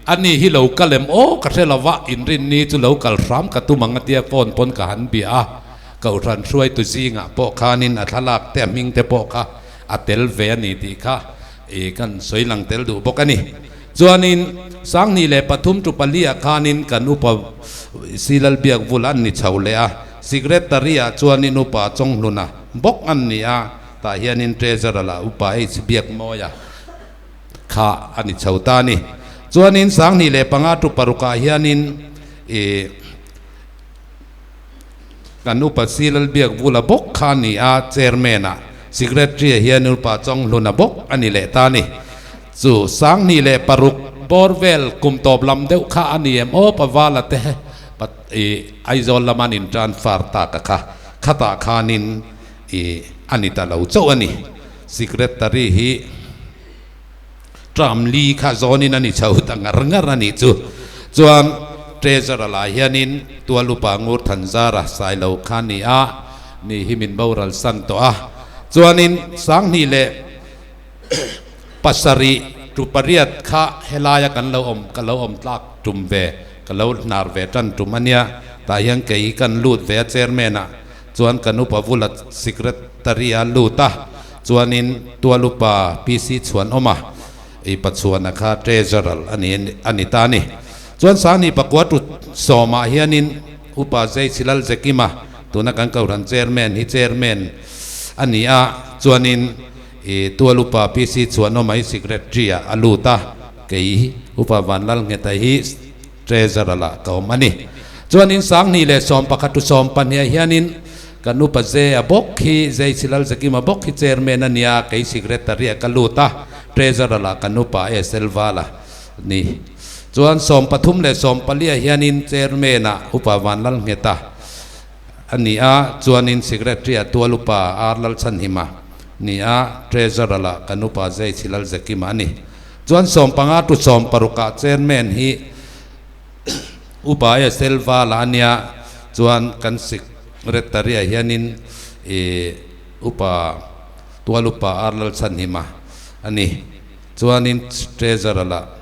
Ani hi lo kal em aw ka hre lova, inrinni chu lo kal hram ka tum ang a tia phone pawn ka han bia a, Kohhran hruaitu zingah pawh khanin a thlalak te a hming te pawh kha a tel ve a ni tih kha i kan sawi lang tel duh bawk a ni. Chuanin 2003 tu pali ah khanin kan upa Silal Biakvul an ni chho leh a, Secretary ah chuanin upa Chawnghluna bawk an ni a, tah hianin Treasurer ah upa H Biakmawia kha a ni chho ta a ni. Chuanin 2005 tu paruk ah hianin i kan upa Silal Biakvula bawk kha a ni a, Chairman ah Secretary ah hian upa Chawnghluna bawk a ni leh ta a ni. Chu 2006 bawr vel kum tawp lam deuh kha a ni em aw Pavala te i Aizawl lama an in transfer tak a kha khatah khanin i a ni ta lo chauh a ni. Secretary hi term li kha zawnin a ni chho ta ngar ngar a nih chu. Chuan Treasurer lah hianin Tualupa Ngur Thanzara Sailo kha a ni a, ni hi min boral san tawh a. Chuanin 2007 tu pariat kha helaia kan lo awm ka lo awm tlak tum ve ka lo hnar ve tan tum a nia tah hian kei kan lut ve a chairman ah chuan kan upa vula secretary a lut a chuanin tual upa PC chhuan awm a i pachuana kha treasurer a ni a ni ta a ni chuan 2009 tu sawmah hianin upa Zeichilal Zekima tuna kan kohhran chairman hi chairman a ni a chuanin I tual upa PC Chhuanawma hi Secretary ah a lut a, kei Upa Vanlalngheta hi Treasurer ah ka awm a ni. Chuanin 2011 to 12 ah hianin kan upa Zea bawk hi, Zei Chilalzakima bawk hi Chairman a nia, kei Secretary ah ka lut a, Treasurer ah kan upa SL Vala a ni. Chuan 13 leh 14 ah hianin Chairman ah Upa Vanlalngheta a ni a, chuanin Secretary ah tual upa R Lalchhanhima ni a, Treasurer ah kan upa Zei Chilal Zekima a ni. Chuan 15 to 16 ah Chairman hi upa SL Vala a nia, chuan kan Secretary ah hianin ih upa tual upa R Lalchhanhima a ni. Chuanin Treasurer ah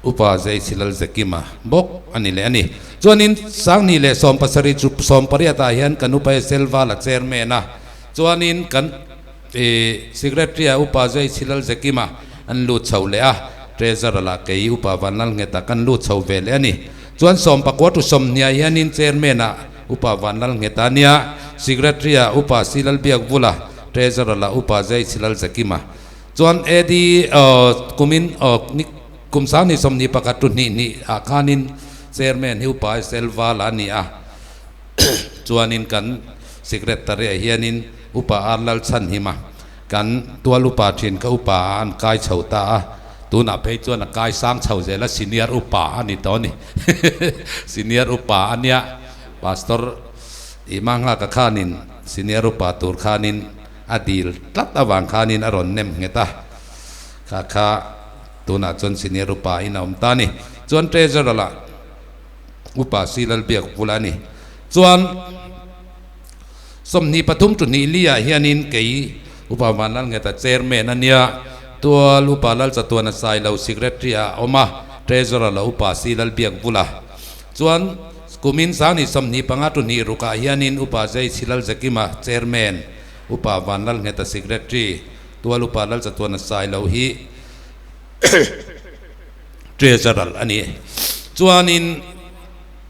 Upa Zeichilal Zekima bawk a ni leh a ni. Chuanin 2017 chu 18 ah hian kan Upa SL Vala Chairman a, chuanin kan Secretary ah Upa Zeichilal Zekima an lut chho leh a, Treasurer lah kei Upa Vanlalngheta kan lut chho ve leh a ni. Chuan 19 to 20 ah hianin Chairman ah Upa Vanlalngheta a nia, Secretary ah Upa Silalbiakvula, Treasurer lah Upa Zeichilal Zekima. Chuan AD kumin ni kum 2021 tu hnih hnih ah khanin Chairman hi Upa SL Vala a ni a, chuanin kan Secretary ah hianin Upa R Lalchhanhima kan tual upa thin kha upa ah an kai chho ta a, tunah phei chuan a kai sang chho zel a Senior Upa a ni tawh a ni Senior Upa a nia Pastor Imanghlaka khanin Senior Upa tur khanin A dil tlat avang khanin a rawn nem nghet a, kha kha tunah chuan senior upa in a awm ta a ni. Chuan treasurer ah upa Silal Biak bula a ni. Chuan 23 tu hnih li ah hianin kei upa Vanlalngheta chairman a nia, tual upa Lalchatuana Sailo secretary ah a awm a, treasurer ah upa Silal Biak bula. Chuan kumin 2025 tu hnih rukah hianin Upa Jai Chilal Zakima, Chairman, Upa Vanlalngheta, Secretary, Tual Upa Lalchatuana Sailo hi Treasurer a ni. Chuanin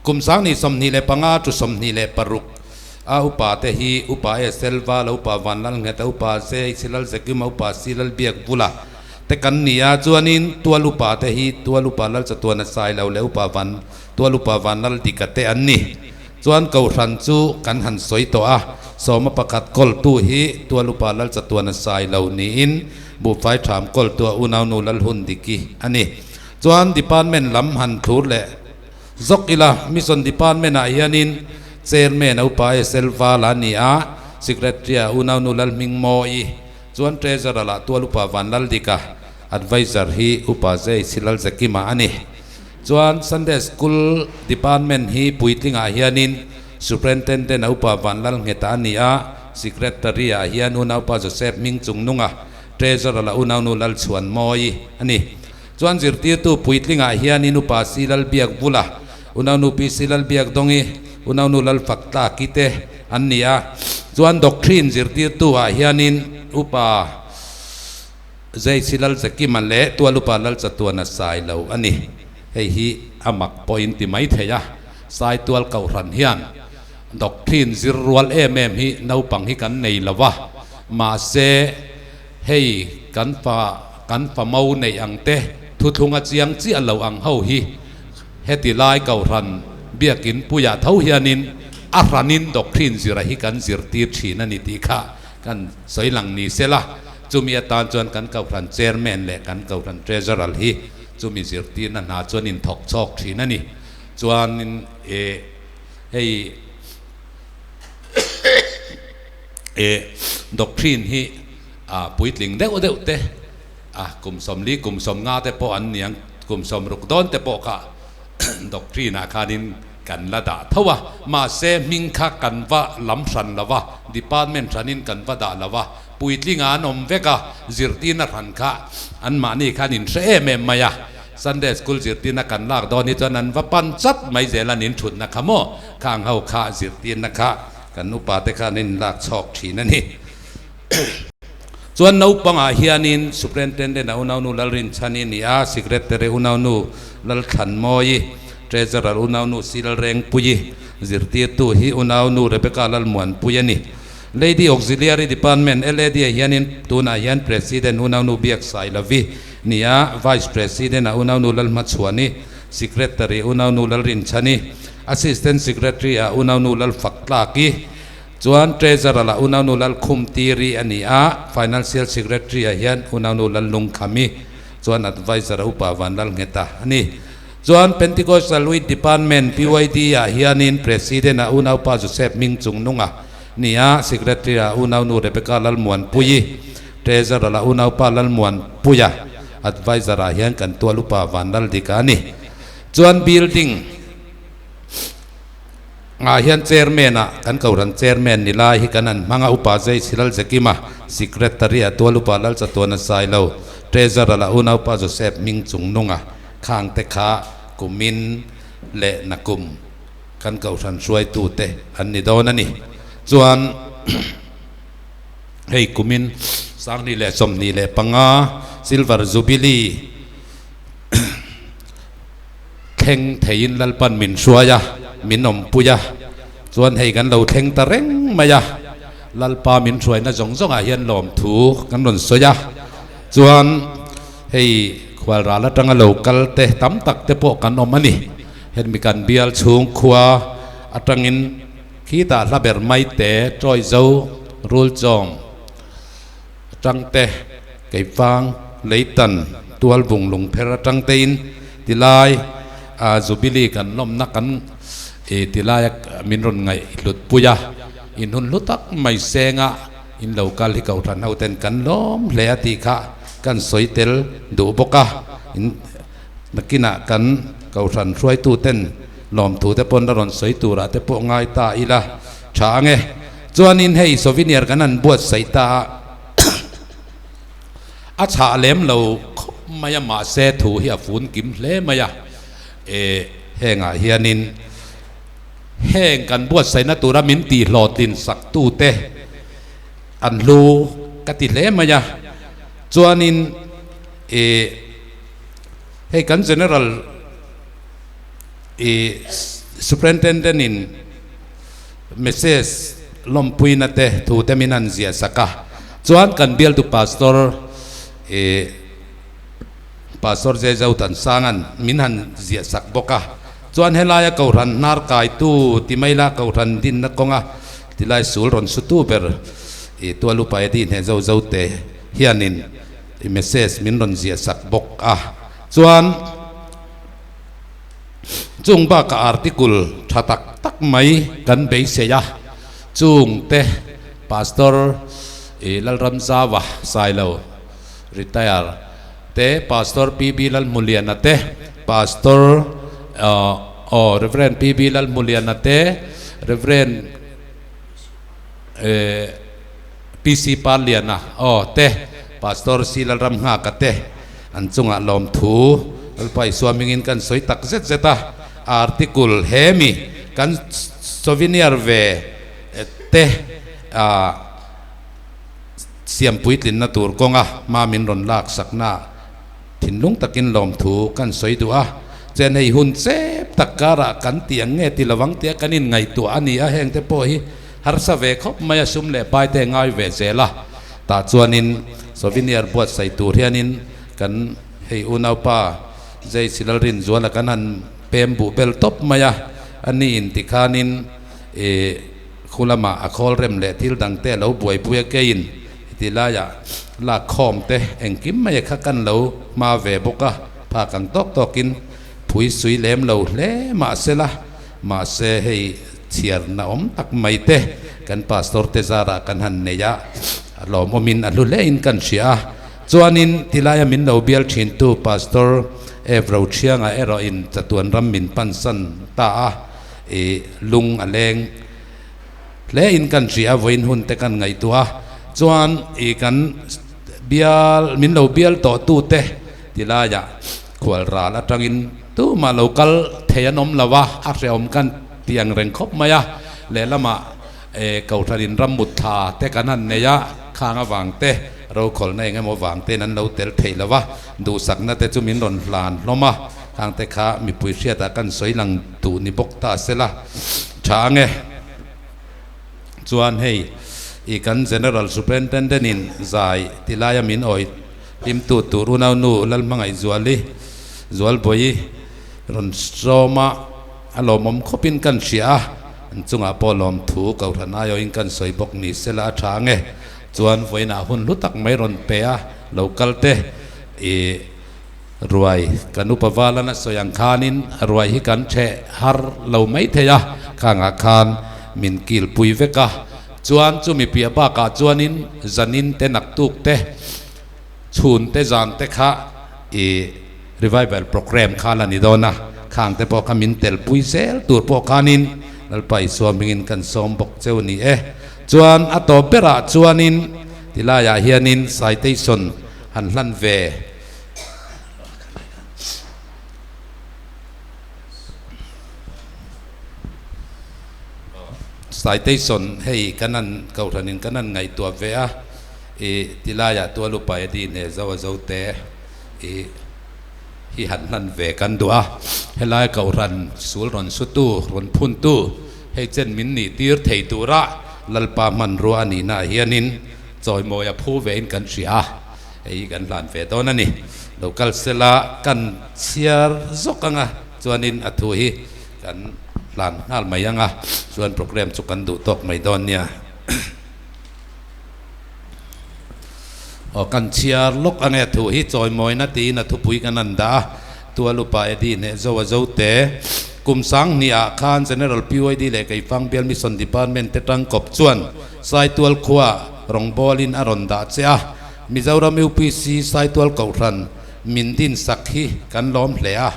kum 2025 tu 26 a upa te hi Upa SL Vala, Upa Vanlalngheta, Upa Jai Chilal Zakima, Upa Silal Biakbula te kan ni a, chuanin tual upa te hi tual upa Lalchatuana Sailo leh upa Van tual upa Vanlaldika te an ni. Chuan Kohhran chu kan han sawi tawh a, sawma pakhat kawltu hi tual upa Lalchatuana Sailo niin buhfai tham kawltu a unaunu Lalhundiki a ni. Chuan department lam han thlur leh zawk ila, Mission department ah hianin Chairman a upa SL Vala a ni a, Secretary a unaunu Lalhmingmawi, Chuan Treasurer ah tual upa Vanlaldika, Adviser hi Upa Jay Silalzakima a ni. Chuan Sunday School Department hi puitlingah hianin Superintendent a upa Vanlalngheta a ni a, Secretary ah hian unaupa Joseph Hmingchungnunga, Treasurer a unaunu Lalchhuanmawii a ni. Chuan zirtirtu puitlingah hianin upa Si Lalbiakbula, unaunu PC Lalbiakdawngi, unaunu Lalfaktlaki te an ni a. Chuan Doctrine zirtirtu ah hianin upa Zaichi Lalzakima leh Tualupa Lalchatuana sai lo a ni. Hei hi a mak pawhin ti mai thei a, Saitual Kohhran hian doctrine zir rual em em hi naupang hi kan nei lo a, mahse hei kan fa kan fa mo neih ang te thuthlunga chiang chiah lo ang ho hi heti lai Kohhran biakin puiah tho hianin a hranin doctrine zira hi kan zirtir thin a ni tih kha Kan sawi lang ni se la, chumi atan chuan kan Kohhran Chairman leh kan Kohhran Treasurer hi chumi zirtirna hna chuan inthawk chhawk thin a ni. Chuanin e hei e doctrine hi a puitling deuh deuh te a kum sawmli kum sawmnga te pawh an niang kum sawmruk dawn te pawh kha doctrine ah khanin Kan la dah tho a, mahse hming kha kan va lam hran lo va, department hranin kan va dah lo va, puitlinga an awm vek a, zirtirna hran kha anmahni khan inhre em em mai a, Sunday school zirtirna kan lak dawn hi chuan an va pan chat mai zel a, nin thutna kha maw, khang ho kha zirtirna kha kan upa te khan an inlak chhawk thin a ni. Chuan naupangah hianin Superintendent a unaunu Lalrinchhani a ni a, Secretary unaunu Lalthlanmawii, Treasurer unaunu Silrengpuii, zirtirtu hi unaunu Rebecca Lalmuanpui a ni. Lady Auxiliary Department, LAD, ah hianin tunah hian President unaunu Biaksailovi ni a, Vice President ah unaunu Lalhmachhuani, Secretary unaunu Lalrinchhani, Assistant Secretary ah unaunu Lalfaktlaki, Chuan Treasurer ah Unaunu Lalkhumtiri a ni a, Financial Secretary ah hian Unaunu Lallungkhami, chuan Adviser ah Upa Vanlalngheta a ni. Chuan Pentecostal Youth Department, PYD, ah hianin President ah Unaupa Joseph Hmingchungnunga ni a, Secretary ah Unaunu Rebecca Lalmuanpuii, Treasurer ah Unaupa Lalmuanpuia, Adviser ah hian kan tual Upa Vanlaldika a ni. Chuan Building. Ah hian Chairman ah kan Kohhran Chairman ni lai hi kan an hmang a, Upa Jay Chilal Zekima, Secretary ah Tual Upa Lalchatuana Sailo, Treasurer ah Unaupa Joseph Hming Chungnunga, khang te kha kumin leh nakum kan Kohhran hruaitu te an ni dawn a ni. Chuan hei kumin 2025 Silver Jubilee Thleng theiin Lalpan min hruai a, min awmpui a, chuan hei kan lo thleng ta reng mai a, Lalpa min hruaina zawng zawngah hian lawmthu kan rawn sawi a, chuan hei khualral atanga lo kal te tam tak te pawh kan awm a ni, hemi kan bial chhung khua atangin khitah hla ber mai te chawi zo rulchawm atang te, Keifang, Leitan, Tualvung lungpher atang tein tilai a Jubilee kan lawmna kan i tilai a min rawn ngaih hlut pui a, in hun hlu tak mai senga in lo kal hi Kohhran ho ten kan lawm hle a tih kha kan sawi tel duh bawk a, in nakinah kan Kohhran hruaitu ten lawmthu te pawn a rawn sawi turah te pawh ngai ta ila tha ang e. Chuanin hei souvenir kan han buatsaih ta a, a chhah lem lo khawp mai a, mahse thu hi a fun kim hle mai a, e hengah hianin heng kan buatsaihna tura min tihhlawhtlin sak tute an hlu ka ti hle mai a, chuanin e hei kan general e superintendent in Message lawmpuina te thu te min han ziah sak a, chuan kan bialtu Pastor ih Pastor Jezo Thansanga'n min han ziah sak bawk a, chuan helaia Kohhran hnar kaitu ti mai la Kohhran dinna kawnga tilai sul rawn sutu ber ih Tualupa Eddie hneh zo zo te hianin ih message min rawn ziah sak bawk a, chuan. Chung bakah article tha tak tak mai kan beisei a, chung te Pastor Lalramzawa Sailo, retire, te, Pastor PB Lalhmuliana te, Pastor aw Rev. PB Lalhmuliana te, Rev. PC Parliana aw te, Pastor C Lalramnghaka te an chungah lawmthu Lalpa Isua hmingin kan sawi tak zet zet a, article he mi kan souvenir ve te siam puitlinna tur kawnga hma min rawn laksakna Thinlung takin lawmthu kan sawi duh a, chen hei hun chep tak karah kan ti ang nge ti lovang tia kan inngaihtuah a ni a, hengte pawh hi harsa ve khawp mai a, sum leh pai te ngai ve zel a, tah chuanin souvenir buatsaih tur hianin kan hei unaupa Jay Silalrin Zuala kan han pem buh bel tawp mai a, a ni in tikhanin ih khu lamah a khawl rem leh thil dangte a lo buaipui a keiin Heti laiah lak khawm te engkim mai kha kan lo hma ve bawk a, phak ang tawk tawkin phui sui lem lo hle mahse la, mahse hei chhiar na awm tak mai te kan pastor te zarah kan han nei a, a lawmawmin a hlu hlein kan hria a, chuanin tilaia min lo bial thintu pastor Ev Roṭhianga erawhin chatuan ram min pansan ta a, i lung a leng. Hle in kan hria a, vawiin hun te kan ngaihtuah a, chuan i kan bial min lo bial tawh tu te ti laiah khual ral atangin tumah lo kal thei an awm lo a, a hrehawm kan ti ang reng khawp mai a, lehlamah e kohhran in ram mut thla te kan han nei a, khang avang te rokhawlna eng emaw vang tein an lo tel thei lo a, duhsakna te chu min rawn hlan hlawm a, khang te kha mipui hriatah kan sawi lang duh ni bawk ta sela. Tha ang e. Chuan hei i kan General Superintendent in zai ti laia min awih hlimtu tur unaunu Lalhmangaihzuali Zualbawi rawn sawm a, a lawmawm khawpin kan hria a, an chungah pawh lawmthu Kohhran aiawhin kan sawi bawk ni sela a tha ang e. Chuan vawiinah hun hlu tak mai rawn pe a, lo kal te i. Ruai, kan upa Valan a sawi ang khanin ruai hi kan ṭheh har lo mai thei a, khangah khan min kilpui vek a, chuan chumi piah bakah chuanin zanin te naktuk te chhun te zan te kha i revival programme kha la ni dawn a, khang te pawh kha min telpui zel tur pawh khanin Lalpa Isua hmingin kan sawm bawk cheu ni e. Chuan a tawp berah chuanin tilaiah hianin citation han hlan ve. Citation hei kan han kohhranin kan han ngaihtuah ve a, i tilaiah tual upa Eddie hneh zo a zo te i hi han hlan ve kan duh a, helai kohhran sul rawn sutu rawn phuntu hei chen min nih tir thei tura Lalpa hmanrua a nihnaah hianin chawimawi a phu vein kan hria a. Hei hi kan hlan ve dawn a ni. Lo kal sela kan chhiar zawk ang a, chuanin a thu hi kan hlan nghal mai ang a, chuan program chu kan duh tawk mai dawn nia. Aw kan chhiar lawk ang e, thu hi chawimawina tiin a thupui kan han dah a, Tual Upa Eddie hneh zo a zo te. Kum sanghnih ah khan General PYD leh Keifang Bial Mission Department te tangkawp chuan Saitual khua rawngbawlin a rawn dah che a, Mizoram UPC Saitual Kohhran min din sak hi kan lawm hle a.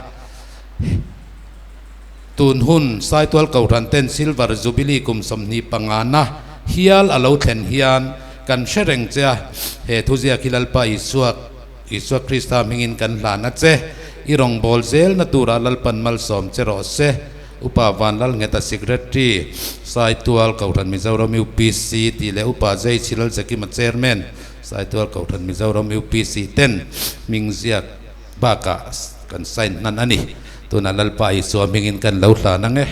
Tun hun Saitual Kohhran ten Silver Jubilee kum 25 na hial a lo thlen hian kan hre reng che a, he thuziak hi Lalpa Isua Isua Krista hmingin kan hlan a che. I rawngbâwl zêlna tûrah Lalpan malsâwm che rawh se. Upa Vanlalngheta Secretary, Saitual Kohhran Mizoram UPC tih leh Upa Jay Chilalzekima Chairman, Saitual Kohhran Mizoram UPC ten hming ziak bakah kan sign hnan a ni. Tunah Lalpa Isua hmingin kan lo hlan ang e.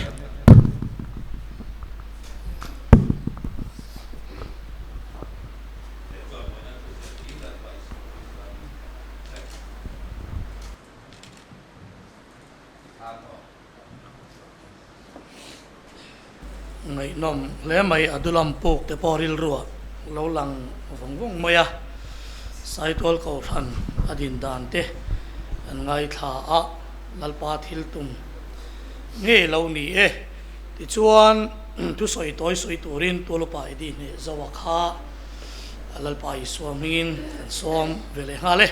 Ngaihnawm hle mai a dulam puk te pawh rilruah lo lang vawng vawng mai a, Saitual Kohhran a din dan te an ngaithla a, Lalpa thil tum ngei lo ni e. Tichuan thusawi tawi sawi turin Tualupa Eddie hneh Zoa kha Lalpa Isua hmingin kan sawm ve leh nghal e.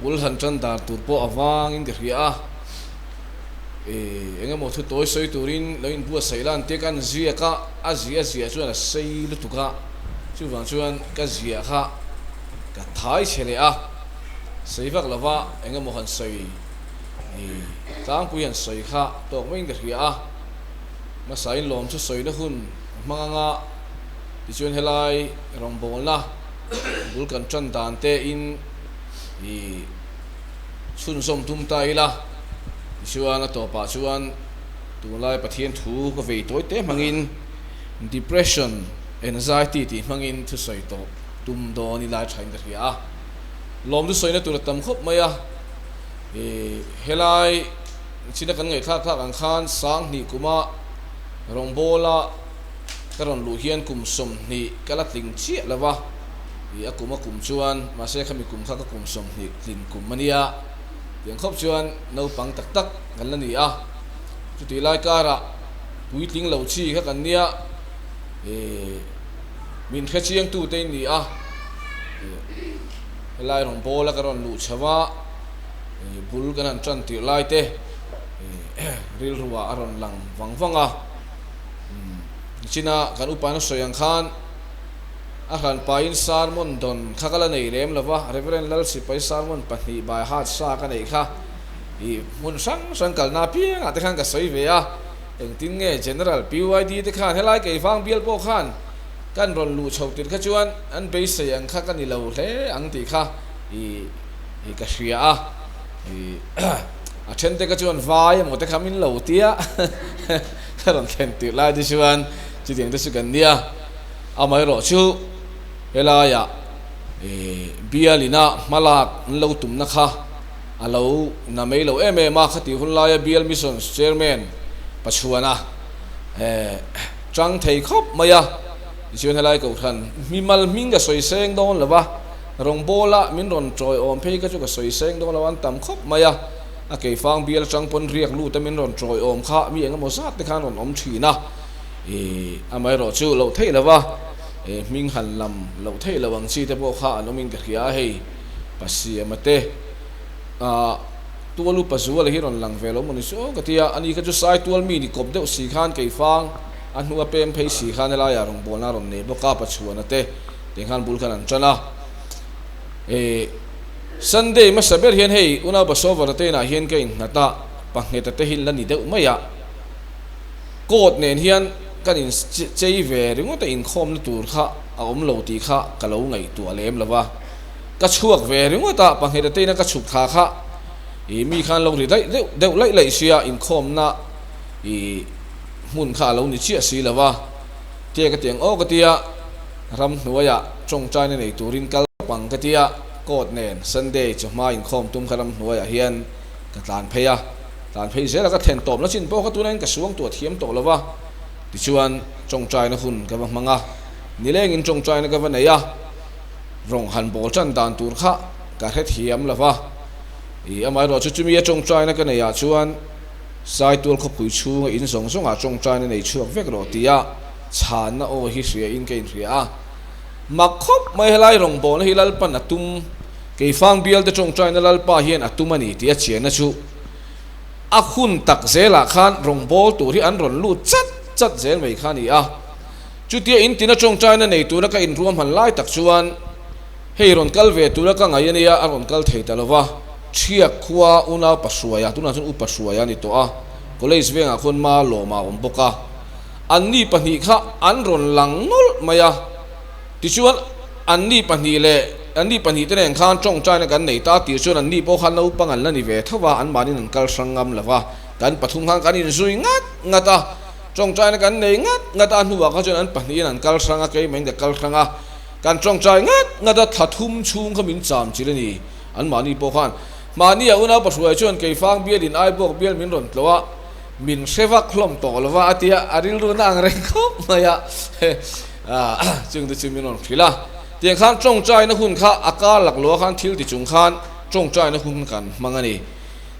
Bul han tan dar tur pawh a vangin ka hria a, eng emaw thu tawi sawi turin lo inbuatsaih la an tia ka an ziak a, a ziah ziah chuan a sei lutuk a, chuvang chuan ka ziah kha ka thai chhe leh a, sei vak lova eng emaw han sawi tlangpui han sawi kha tawk maiin ka hria a, hmasain lawm chu sawina hun a hmang anga tichuan helai rawngbawlna bul kan tan dan te in. I chhunzawm tum ta ila, tichuan a tawpah chuan tunlai Pathian thu ka vei tawi te hmangin depression, anxiety tih hmangin thusawi tawh tum dawn i lai thain ka hria a. Lawm thusawina tur a tam khawp mai a, i helai china kan ngaihthlak thlak ang khan Sanghnih kuma rawngbawla ka rawn luh hian kum 20 ka la tling chiah lo va. I a kum a kum chuan, mahse khami kum kha ka kum 20 tlin kum a nia, tiang khawp chuan naupang tak tak kan la ni a, chutih lai karah puitling lo chi kha kan nia, i min hre chiang tu te in ni a, i helai rawn bawl a ka rawn luh chho a, i bul kan han tan tirh lai te i rilru ah a rawn lang vang vang a, nichina kan upa na sawi ang khan. A hran pahin sermon dawn kha ka la nei lem lo va, Rev. Lalsipai sermon pahnih by heart sa ka neih kha i hmun hrang hrang kalna apiangah te khan ka sawi ve a, engtin nge General PYD te khan helai Keivang bial pawh khan kan rawn luh chho tir kha chuan an beisei ang kha ka ni lo hle ang tih kha i i ka hria a, i a then te kha chuan vai emaw te kha min lo tia ka rawn thlen tirh lai te chuan chutiang te chu kan nia. Amaherawh chu helaiah bialina hmalak an lo tumna kha a lo na mai lo em em a, khati hun laia Bial Missions Chairman Pachuana chang thei khawp mai a, tichuan helai Kohhran hmimal hming ka sawi seng dawn lo va, rawngbawla min rawn tawiawm phei kha chu ka sawi seng dawn lo a, an tam khawp mai a, a keifang bial atang pawn riak lut a min rawn tawiawm kha mi engemaw zat te khan rawn awm thin a. I amaherawh chu loh theih lo va, i hming han lam loh theih lo ang chi te pawh kha an awmin ka hria a, hei Pasiama te ah tual upa zuala hi rawn lang ve lo maw ni chu ka ti a, ani kha chu sai tual mi ni kawp deuh si khan keifang a hnua pem phei si khan helaiah rawngbawlna a rawn nei bawk a, Pachuana te tiang khan bul khan an tan a, i Sunday hmasa ber hian hei Unau Pasovara te inah hian ka innghat a, Pangheta te hi la ni deuh mai a. Court nen hian kan in chei ve ringawt a inkhawmna tur kha a awm lo tih kha ka lo ngaihtuah lem lo va, ka chhuak ve ringawt a, pahnih teina ka chhuk thla kha ih mi khan lo ri daih deuh deuh laih laih sia inkhawmna ih hmun kha a lo ni chiah si lo va, tia ka ti ang aw ka tia ramhnuaiah tawngtaina nei turin kal tawp ang ka tia court nen Sunday chawhma inkhawm tum kha ramhnuaiah hian ka tlan phei a. Tlan phei zela ka thlen tawp na chin pawh kha tunah in ka suang tuah thiam tawh lo va, tichuan tawngtaina hun ka va hmang a, nilengin tawngtaina ka va nei a, rawng han bawl tan dan tur kha ka hre thiam lo va, i amaherawh chu chumi a tawngtaina ka neih ah chuan Saitual khawpui chhunga in zawng zawngah tawngtaina nei chhuak vek rawh tia chhanna aw hi hria in ka inhria a, mak khawp mai helai rawng bawlna hi Lalpan a tum, Keifang bialte tawngtaina Lalpa hian a tum a ni tih a chianna chu a hun tak zelah khan rawngbâwl tur hi an rawn lut chat chat zel mai kha a ni a. Chutia in tina tawngtaina nei tura ka inruahman lai tak chuan hei rawn kal ve tura ka ngaih a nia, a rawn kal thei ta lo va. Thiak khua unau Pahruaia, tunah chuan Upa Hruaia a ni tawh a, college vengah khuan Ma Lawma a awm bawk a. Anni pahnih kha an rawn lang nawlh mai a. Tichuan, anni pahnih leh anni pahnihte nen khan tawngtaina kan nei ta tih chuan anni pawh khan naupang an la ni ve tho va, anmahniin an kal hrang ngam lo va, kan pathum khan kan inzui ngat ngat a, tawngtaina kan nei ngat ngat a, a hnuah kha chuan an pahnihin an kal hrang a, keimahin ka kal hrang a, kan tawngtai ngat ngat a, thla thum chhung kha min cham chil a ni, anmahni pawh khan. Mahni a unau pahruai chuan Keifang bialin Aibawk bial min rawn tlawh a, min hre vak hlawm tawh lo va a ti a, a rilru na ang reng khawp mai a. Chung te chu min rawn hrilh a, tiang khan tawngtaina hun kha a kar lak lo a khan thil ti chung khan tawngtaina hun kan hmang a ni.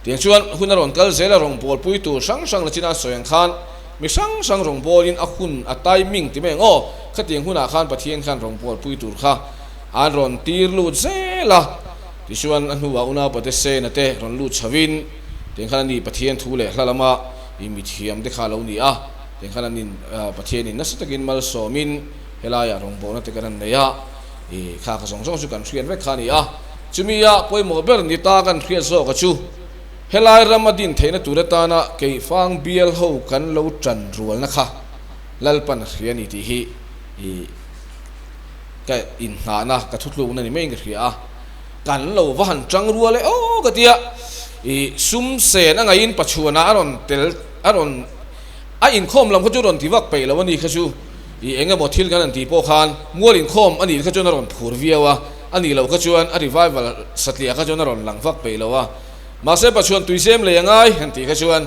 Tiang chuan hun a rawn kal zel a, rawngbawlpui tur hrang hrang la china sawi ang khan mi hrang hrang rawngbawlin a hun a timing ti mai ang aw, khatiang hunah khan Pathian khan rawngbawlpui tur kha an rawn tir lut zel a. Tichuan a hnuah unaupa te Sena te rawn lut chhovin tiang khan ani Pathian thu leh hla lama i mithiam te kha a lo ni a, tiang khan anin Pathianin nasa takin malsawmin helaiah rawngbawlna te kan han nei a, i kha ka zawng zawng chu kan hriat vek kha a ni a. Chumi a pawimawh ber ni ta kan hriat zawk a chu helai rama din theihna tur atana keifang bial ho kan lo tan rualna kha Lalpan a hria a ni tih hi i ka inhnahna ka thutlukna ni maiin ka hria a, kan lo va han tang rual e aw ka ti a, i sum sen a ngaihin Pachuana a rawn tel a rawn a inkhawm lam kha chu rawn ti vak peih lo a ni kha chu i eng emaw thil kan han tih pawh khan mual inkhawm a nih kha chuan a rawn phur viau a, a nih loh kha chuan a revival satliah kha chuan a rawn lang vak peih lo a, mahse Pachuan tuizem lei a ngai han tih kha chuan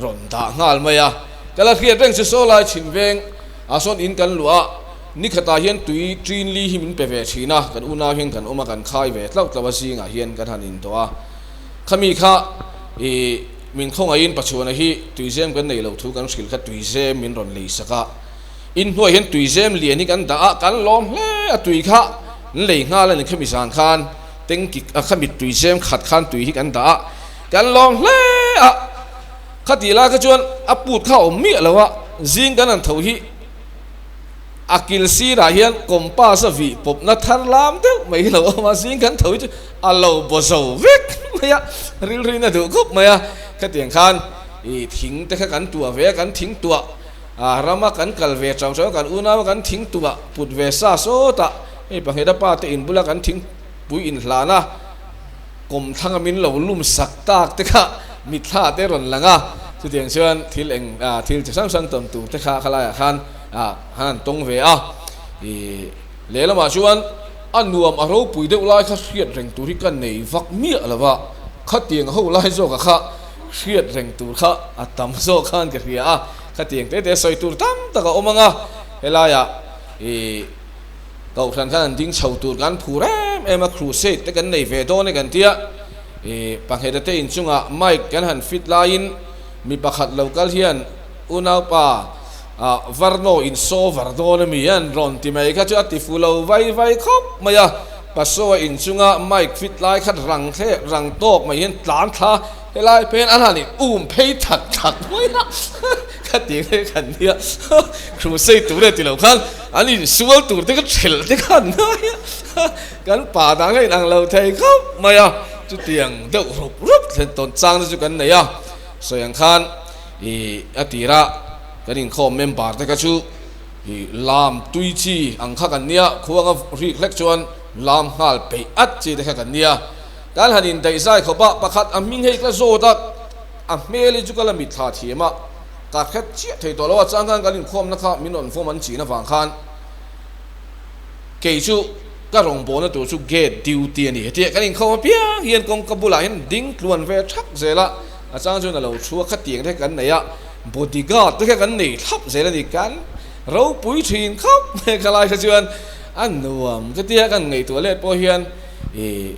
rawn dah nghal mai a, ka la hriat reng chu saw lai chhim veng ah sawn in kan luah a. Ni khatah hian tui ṭin li hi min pe ve ṭhin a, kan unau hian kan awm a, kan khai ve tlauh tlauh a, zingah hian kan han indawh a. Khami kha i min khawngaihin Pachuana hi tuizem kan nei loh thu kan hrilh kha tuizem min rawn lei sak a. Inhnuai hian tuizem lian hi kan dah a, kan lawm hle a, tui kha an lei nghal a ni khami zan khan tanki khami tuizem khat khan tui hi kan dah a, kan lawm hle a. Khatih lai kha chuan a put kha a awm miah lo a, zing kan han tho hi. A kil sirah hian compass a vih pawpna thar lam deuh mai hi lo awm a, zing kan tho hi chu a lo baw zo vek mai a, rilruin a duh khawp mai a. Khatiang khan ih thing te kha kan tuah ve a, kan thing tuah ah rama kan kal ve chang chang a, kan unau a kan thing tuah put ve sa sawt a, hei Pangheta pa te in bula kan thing pui inhlan a, Kawmthlang a min lo lum sak tak te kha mitthla te rawn lang a, chutiang chuan thil eng thil chi hrang hrang tawn tur te kha khalaiah khan han an tawng ve a. Ih lehlamah chuan a nuam a ropui deuh lai kha hriat reng tur hi ka nei vak miah lo va, khatiang ho lai zawkah kha hriat reng tur kha a tam zawk khan ka hria a, khatiang te te sawi tur tam tak a awm ang a, helaiah ih. Kohhran khan an ding chho tur kan phur em em a, crusade te kan nei ve dawn e kan tia. Ih, Pangheta te inchungah mic kan han fit laiin mi pakhat lo kal hian unaupa ah Varno in saw var dawn a mi an rawn ti mai kha chu a ti fu lo vai vai khawp mai a. Pasaw a inchunga mic fit lai kha rang thlek rang tawk mai hian tlan thla helai phei hian an han in um phei thak thak mai a, ka ti nge kan nia crusade tur e ti lo khan. An insual tur te kha thelh te kha an ngai a, kan pa dang a inang lo thei khawp mai a, chutiang deuh rup rup thlen tawn chang te chu kan nei a, sawi ang khan ih a tira kan inkhawm member te kha chu ih lam tui chi ang kha kan nia, khuanga rik hlek chuan lam nghal peih at chi te kha kan nia, kan han indaih zai khawp a, pakhat a hming hei ka zawt a, a hmel hi chu ka la mitthla thiam a. Ka hret chiah thei tawh lo a, chuan khan kan inkhawmna kha min rawn vawm an chin avang khan kei chu ka rawngbawlna tur chu gate duty a ni. Hetia kan inkhawm apiang hian kawngka bulah hian ding tluan ve thak zel a, a chang chuan a lo thu a, khatiang te kan nei a, body guard te kha kan nei thlap zel a ni, kan ropui thin khawp mai kha lai kha chuan a nuam ka tia kan ngaihtuah let pawh hian ih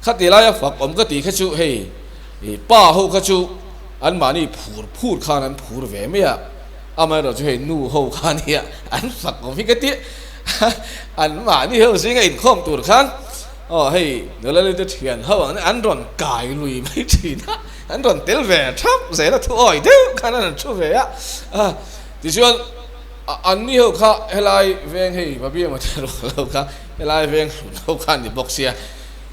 khati laia fak awm ka tih kha chu hei ih pa ho kha chu Anmahni phur phur khan an phur ve mai a, amaherawh chu hei nu ho khan hi an fak awm hi ka ti anmahni ho zinga inkhawm tur khan aw hei nula lute thian ho ang an rawn kai lui mai thin a, an rawn tel ve thap zel a thu awi deuh khan an rawn thu ve a, tichuan anni ho kha helai veng hei Babiama te rual ho kha helai veng ho kha an ni bawk sia.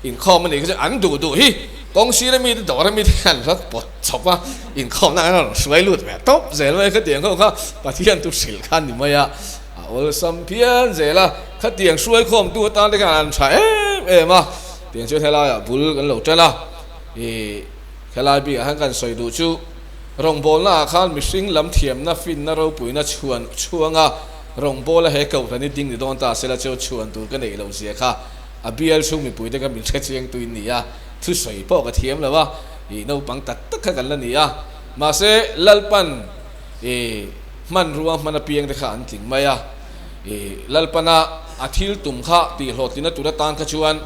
Inkhawm a nih kha chu an duh duh hi kawng sira mite dawra mite hian an rawn pawt chawp a, inkhawmna an rawn hruai lut ve tawp zel mai khatiang ho kha Pathian tu hrilh kha a ni mai a, a awlsam phian zel a, khatiang hruai khawmtu atan te khan an tha em em a, tiang chuan helaiah bul kan lo tan a, ih helai bikah khan kan sawi duh chu rawngbawlna ah khan mihring lam thiamna finna ropuina chhuan chhuang a, rawngbawla he kohhran hi ding ni dawn ta sela chu chhuan tur ka neih loh zia kha. A bial chhung mipuite kha min hrechiang tuin ni a, thusawi pawh ka thiam lo a, ih naupang tak tak kha kan la ni a, mahse Lalpan ih hmanrua hman apiang te kha an tling mai a, ih Lalpana a thil tum kha tihhlawhtlina tur atan kha chuan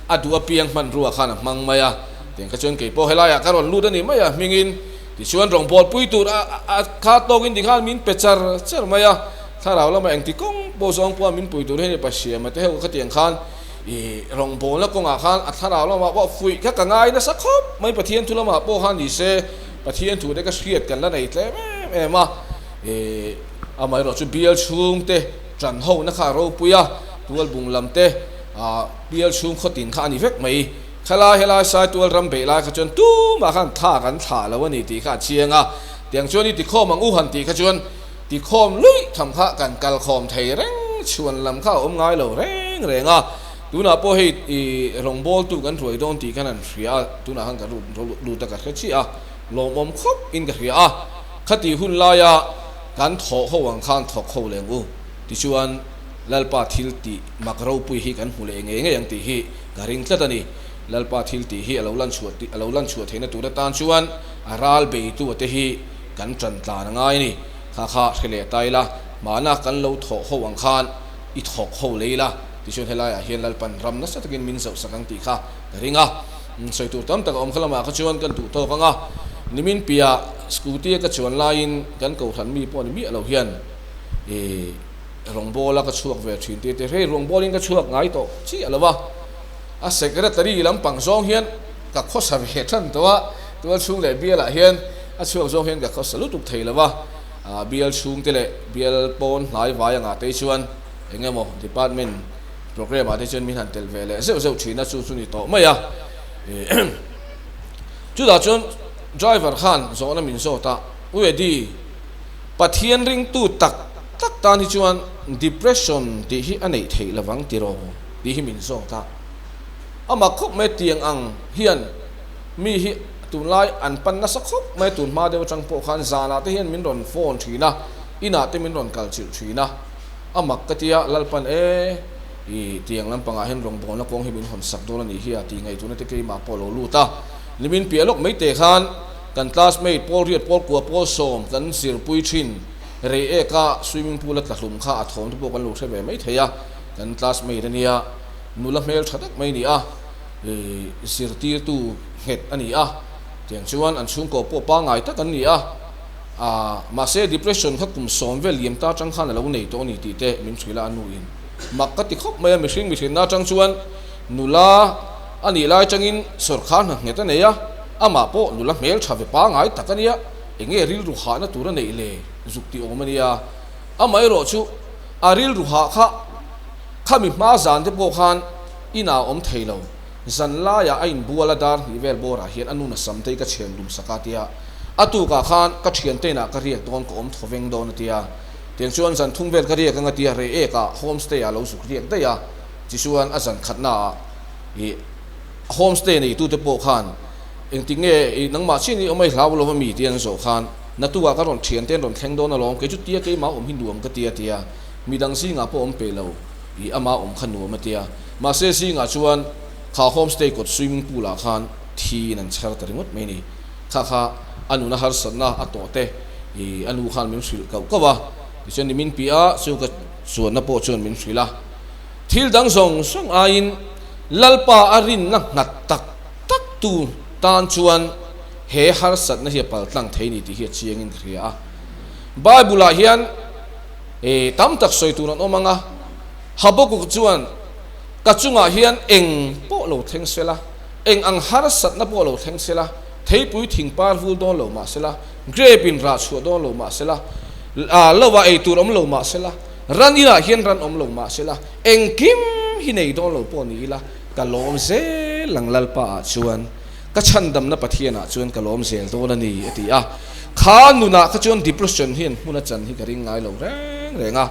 a duh apiang hmanrua khan a hmang mai a, tiang kha chuan kei pawh helaiah ka rawn lut a ni mai a hmingin tichuan rawngbâwl pui tur a kha tawkin tikhan min pe char char mai a. Thlarau lama engti kawng pawh zawng pawha min pui tur hi ni Pasiama te ho khatiang khan I rawngbawlna kawngah khan a thlarau lamah pawh fuih kha ka ngai nasa khawp mai Pathian thu lamah pawh khan ni se Pathian thu te ka hriat kan la nei tlem em em a i amaherawh chu bial chhung te tan ho na kha a ropui a tual bung lam te ah bial chhung khaw tin kha a ni vek mai khalai helai sai tual ram beih lai kha chuan tumah khan tha kan thlah lo a ni tih kha a chiang a tiang chuan i tikhawm ang u han tih kha chuan Tikhawm luih tham kha kan kal khawm thei reng chhuan lam kha a awm ngai lo reng reng a, tunah pawh hei i rawngbawltu kan ruai dawn tih khan an hria a, tunah khan ka lut a ka hre chiah a, lawmawm khawp in ka hria a, khati hun laia kan thawh ho ang khan thawk ho leng u tichuan Lalpa thil tih mak ropui hi kan hmu leh ngei ngei ang tih hi ka ring tlat a ni. Lalpa thil tih hi a lo lan chhuah a lo lan chhuah theihna tur atan chuan a ral beitu te hi kan ṭan tlan a ngai a ni. Kha kha hre leh ta ila, mahna kan lo thawh ho ang khan i thawk ho lei la, tichuan helaiah hian Lalpan ram nasa takin min zoh sak ang tih kha ka ring a. Sawi tur tam tak a awm kha lamah kha chuan kan duh tawk ang a, nimin piah scooty a ka chuan laiin kan kohhran mi pawh ni miah lo hian i rawngbawla ka chhuak ve thin tih te hei rawngbawlin ka chhuak ngai tawh chiah lo a, a secretary lampang zawng hian ka khawsa ve tan tawh a, tual chhung leh bialah hian a chhuak zawng hian ka khawsa lutuk thei lo a, ah bial chhung te leh bial pawn hnai vai angah te chuan eng emaw department program ah te chuan min han tel ve leh zeuh zeuh thin a chu chu ni tawh mai a, chutah chuan driver khan zawhna min zawt a, U Eddie Pathian ringtu tak tak tan hi chuan depression tih hi a neih theih lovang tiraw tih hi min zawt a. Amah khawp mai tiang ang hian mi hi tunlai an pan nasa khawp mai tun hma deuh atang pawh khan zanah te hian min rawn phone thin a, inah te min rawn kal chilh thin a, a mak ka tia Lalpan e i tiang lampangah hian rawngbawlna kawng hi min hawn sak dawn a nih hi a tih ngaihtuahna te keimah pawh a lo lut a, nimin piah lawk mai te khan kan classmate Paul Riat Paul Kua Paul Sawm kan zirpui thin rei eka swimming pool a tla hlum kha a thawm te pawh kan lo hre ve mai thei a, kan classmate a nia. Nula hmel tha tak mai a ni a, zirtirtu nghet a ni a, tiang chuan an chhungkaw pawh pangngai tak an ni a, mahse depression kha kum sawm vel liam ta atang khan a lo nei tawh a ni tih te min hrilh a, a nuin mak ka ti khawp mai a, mihring mihrinna atang chuan nula a nih lai atangin sawrkhar hna nghet a nei a, amah pawh nula hmel tha ve pangngai tak a nia, enge rilru hahna tur a neih le zuk tih awm a nia, amaherawh chu a rilru hah kha. Khami hma zan te pawh khan inah a awm thei lo. Zan laiah a inbual a dar hnih vel bawrah hian a nun a sam te hi ka chhem dum sak a tia. A tukah khan ka thiante inah ka riak dawn ka awm thaw veng dawn a tia. Tiang chuan zan thum vel ka riak ang a tia rei ek ah homestay ah lo zuk riak daih a. Tichuan a zan khatna ah i homestay nei tute pawh khan engtik nge i nangmah chian i awm a i hlau lo a mi tia an zawh khan naktukah ka rawn thiante an rawn thleng dawn alawm kei chu tia keimah awm hi nuam ka tia tia. Midang zingah pawh awm pe lo i ama awm kha nuam a tia. Mahse zingah chuan kha homestay kawt swimming pool ah khan thi in an chhar ta ringawt mai ni. Kha kha a nuna harsatna a tawh te i a nu khan min hrilh kauh kauh a. Tichuan nimin piah chu ka chuanna pawh chuan min hrilh a. Thil dang zawng zawng aiin Lalpa a rinna nghat tak tak tu tan chuan he harsatna hi a paltlang thei ni tih hi a chiangin ka hria a. Bible ah hian E, tam tak sawi tur an awm ang a. Habakkuk chuan, Ka chungah hian eng pawh lo thleng sela, eng ang harsatna pawh lo thleng sela, theipui thing par vul dawn lo mah sela, grape in rah chhuah dawn lo mah sela, lova ei tur awm lo mah sela, ran inah hian ran awm lo mah sela, engkim hi nei dawn lo pawh ni ila, ka lawm zel ang Lalpa ah chuan. Ka chhandamna Pathianah chuan ka lawm zel dawn a ni, a ti a. Kha nunah kha chuan depression hian hmun a chan hi ka ring ngai lo reng reng a.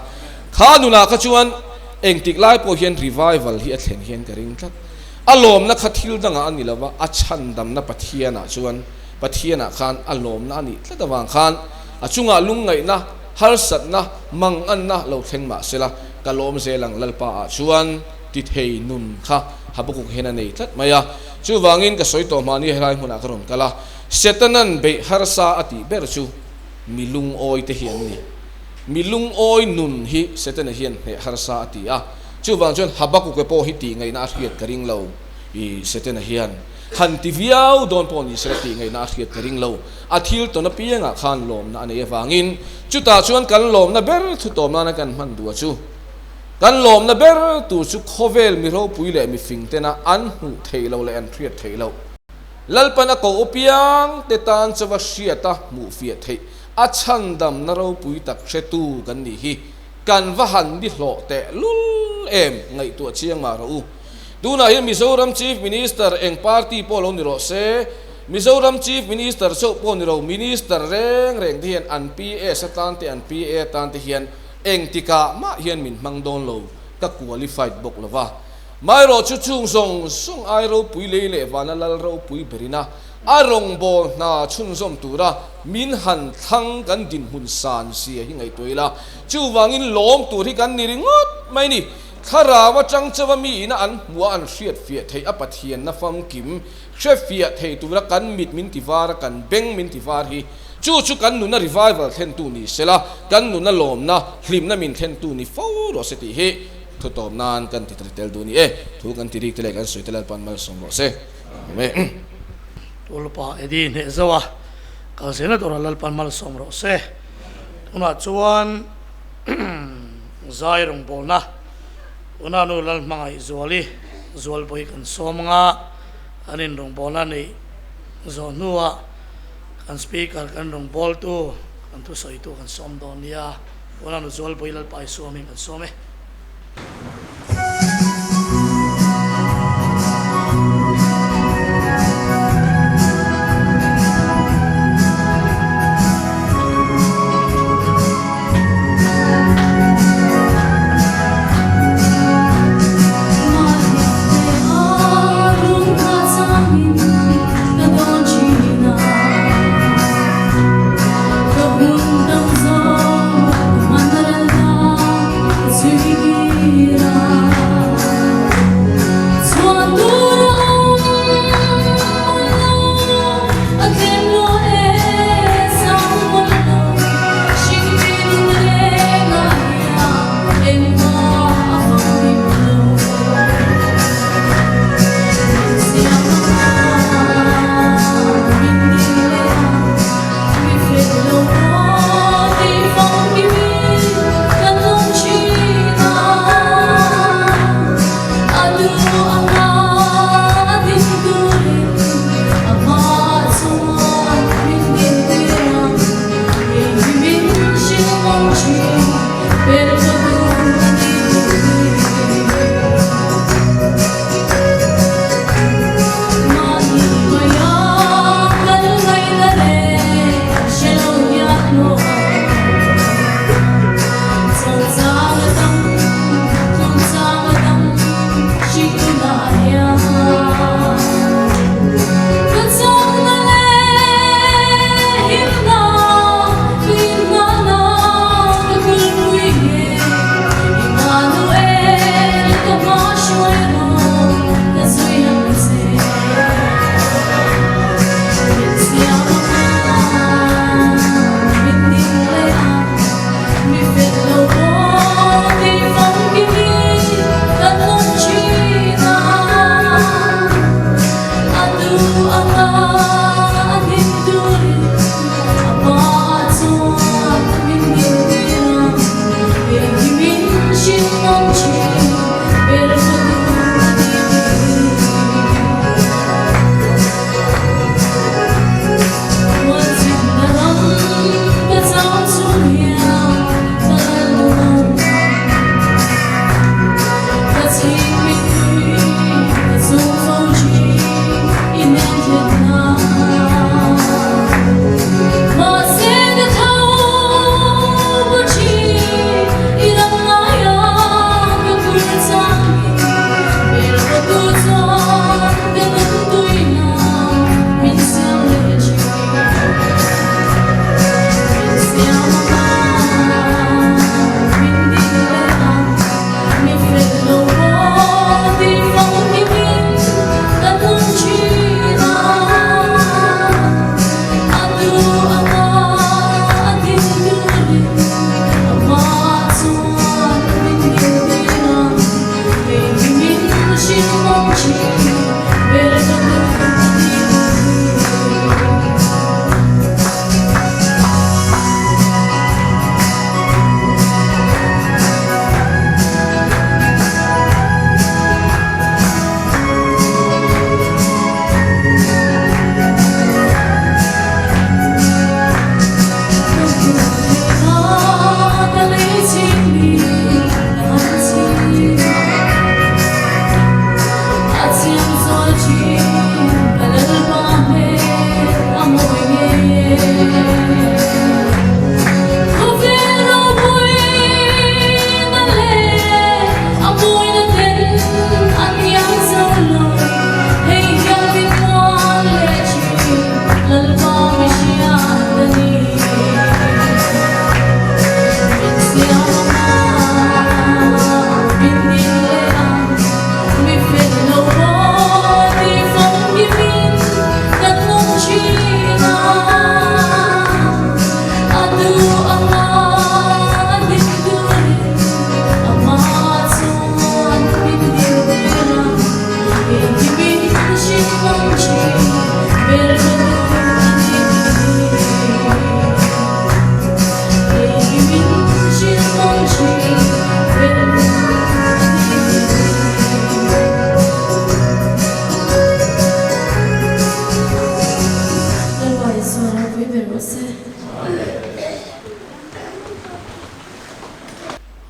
Kha nunah kha chuan engtik lai pawh hian revival hi a thlen hian ka ring tlat. A lawmna kha thil dangah a ni lo va, a chhandamna Pathianah chuan Pathianah khan a lawmna a nih tlat avang khan a chungah lungngaihna, harsatna, manganna lo thleng mah sela ka lawm zel ang Lalpa ah chuan ti thei nun kha Habakkuk hian a nei tlat mai a. Chuvangin ka sawi tawh mahni helai hmunah ka rawn kal a, Setanan beih harsa a tih ber chu mi lungawi te hi an ni. Mi lungawi nun hi Setana hian hneh harsa a ti a, chuvang chuan Habakuke pawh hi tih ngaihna a hriat ka ring lo. I Setana hian han ti viau dawn pawh ni sela tih ngaihna a hriat ka ring lo. A thil tawn apiangah khan lawmna a nei avangin chutah chuan kan lawmna ber thutawm nana kan hman duh a chu. Kan lawmna ber tur chu khawvel mi ropui leh mi fing tena an hmuh theih loh leh an hriat theih loh. Lalpan a koh apiang te tan chauha hriat a hmuh fiah theih a chhandamna ropui tak hretu kan nih hi kan va han ni hlawh teh lul em ngaihtuah chiang mah rawh u. Tunah hian Mizoram Chief Minister eng party pawh lo ni rawh se, Mizoram Chief Minister chauh pawh ni lo, Minister reng reng te hian an PS atan te an PA atan te hian engtikah mah hian min hmang dawn lo, ka qualified bawk lo va. Maherawh chu chung zawng zawng ai ropui lei leh vana lal ropui berina a rawngbâwl hna chhunzawm tura min han thlang kan dinhmun san zia hi ngaihtuah ila, chuvangin lawm tur hi kan ni ringawt mai ni. Thlarau atang chauha mi ina an hmuh a an hriat fiah theih a Pathianna famkim hre fiah thei tura kan mit min ti var a kan beng min ti var hi chu chu kan nuna revival thlentu ni sela kan nuna lawmna hlimna min thlentu ni fo rawh se tih hi thu tawp nan kan ti tel duh ni e thu kan ti rik te leh kan sawi te Lalpan malsawm rawh se. Amen. Tulpa Eddie hneh zauh a kal zelna tura Lalpan malsawm rawh se. Tunah chuan Zai rawngbawlna Unanu Lalhmangaih Zuali Zualbawi kan sawm anga an inrawngbawlna neih zawh hnuah kan Speaker kan rawngbawltu kan thusawitu kan sawm dawn nia. Unanu Zualbawi Lalpa i suamin kan sawm e.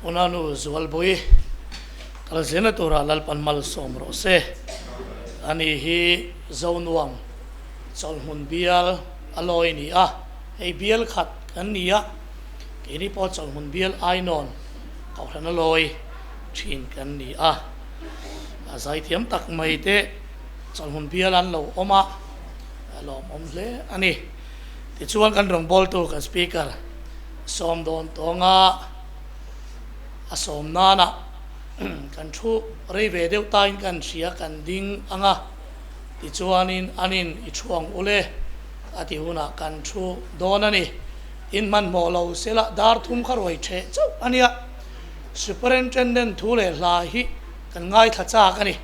Unanu Zualbui kal zelna turah Lalpan malsawm rawh se. Ani hi Zonuam chawlhmun bial a lawi ni a, hei bial khat kan ni a, keini pawh chawlhmun bial ainawn kohhran a lawi thin kan ni a. A zaithiam tak mai te chawlhmun bial an lo awm a, a lawmawm hle a ni. Tichuan kan rawngbawltu kan speaker sawm dawn tawnga a sawm nana kan thu rei ve deuh tain kan hria kan ding ang a, tichuanin anin i thu ang ule a ti hunah kan thu dawn a ni. In hmanhmawh lo sela dar thum kha ruai theh chauh a nia. Superintendent thu leh hla hi kan ngaithla chak a ni.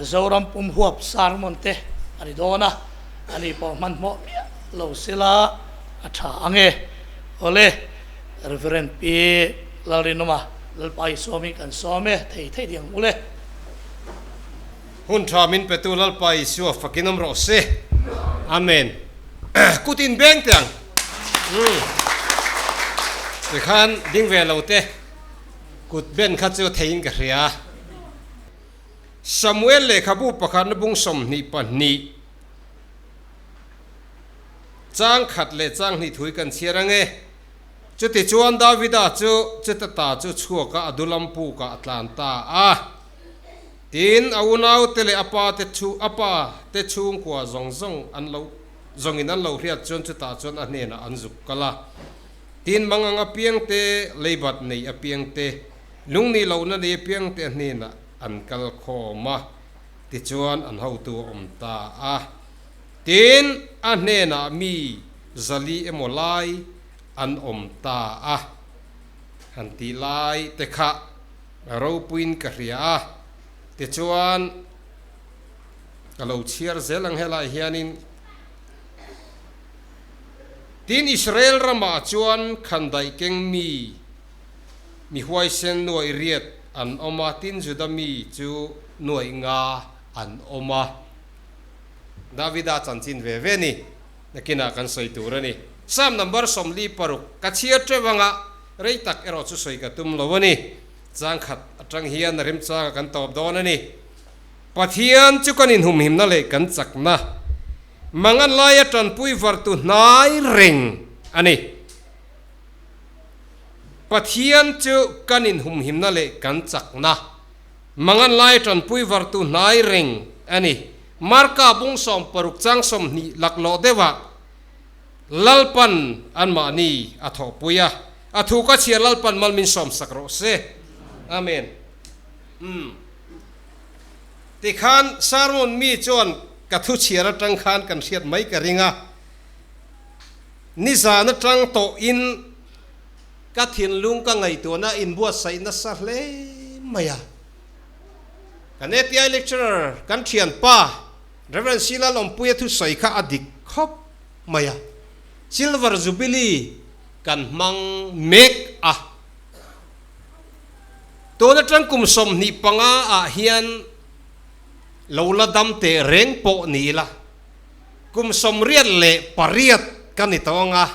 Zoram pum huap sermon te a ni dawn a. Ani pawh hmanhmawh miah lo sela a tha ang e. Awle, Reverend Pi Lalrinawma, Lalpa i sawmin kan sawm e, thei thei ding ang ule. Hun tha min petu Lalpa Isua fakin awm rawh se. Amen. Kut in beng teh ang. Tikhan ding ve lo te kut ben kha chu theiin ka hria. Samuel lehkhabu pakhatna bung 22 chang khat leh chang hnih thui kan chhiar ang e. Chutichuan Davida chu chuta ta chu chhuaka a dulam pukah a tlan ta a. Tin, a unaute leh a pa te chu a pa te chhungkua zawng zawng an lo zawngin an lo hriat chuan chutah chuan a hnenah an zuk kal a. Tin, mangang apiangte, leibat nei apiangte, Lungnih lohna nei apiangte a hnenah an kal khawm a, tichuan an hotu a awm ta a. Tin, a hnenah mi zali emaw lai an awm ta a, han tih lai te kha ropuiin ka hria a. Tichuan, ka lo chhiar zel ang helaiah hianin, Tin, Israel ramah chuan khandaih keng mi, Mi huaisen nuaih riat an awm a, tin Juda mi chu nuaih nga an awm a. Davida chanchin ve ve ni, nakinah kan sawi tur a ni. Psalm number 46 ka chhiar teuh anga rei tak erawh chu sawi ka tum lo a ni. Chang khat atang hian a remchanga kan tawp dawn a ni. Pathian chu kan inhumhimna leh kan chakna mangan laia tanpui vartu hnai reng a ni. Pathian chu kan inhumhimna leh kan chakna, mangan lai tanpui vartu hnai reng a ni. Marka bung 60 chang 20 laklawh deuhah Lalpan anmahni a thawhpui a, a thu ka chhiar Lalpan mal min sawmsak rawh se. Amen. Umm. Tikhan sermon mi chuan ka thu chhiar atang khan kan hriat mai ka ring a. Nizan atang tawhin ka thinlung ka ngaihtuahna inbuatsaih nasa hle mai a. Kan ATI lecturer kan thianpa Rev. Sheila Lawmpuia thusawi kha a dik khawp mai a. Silver Jubilee kan hmang mek a. Tun atang kum 25 ah hian lo la dam teh reng pawh ni ila. Kum 88 ka ni tawh ang a,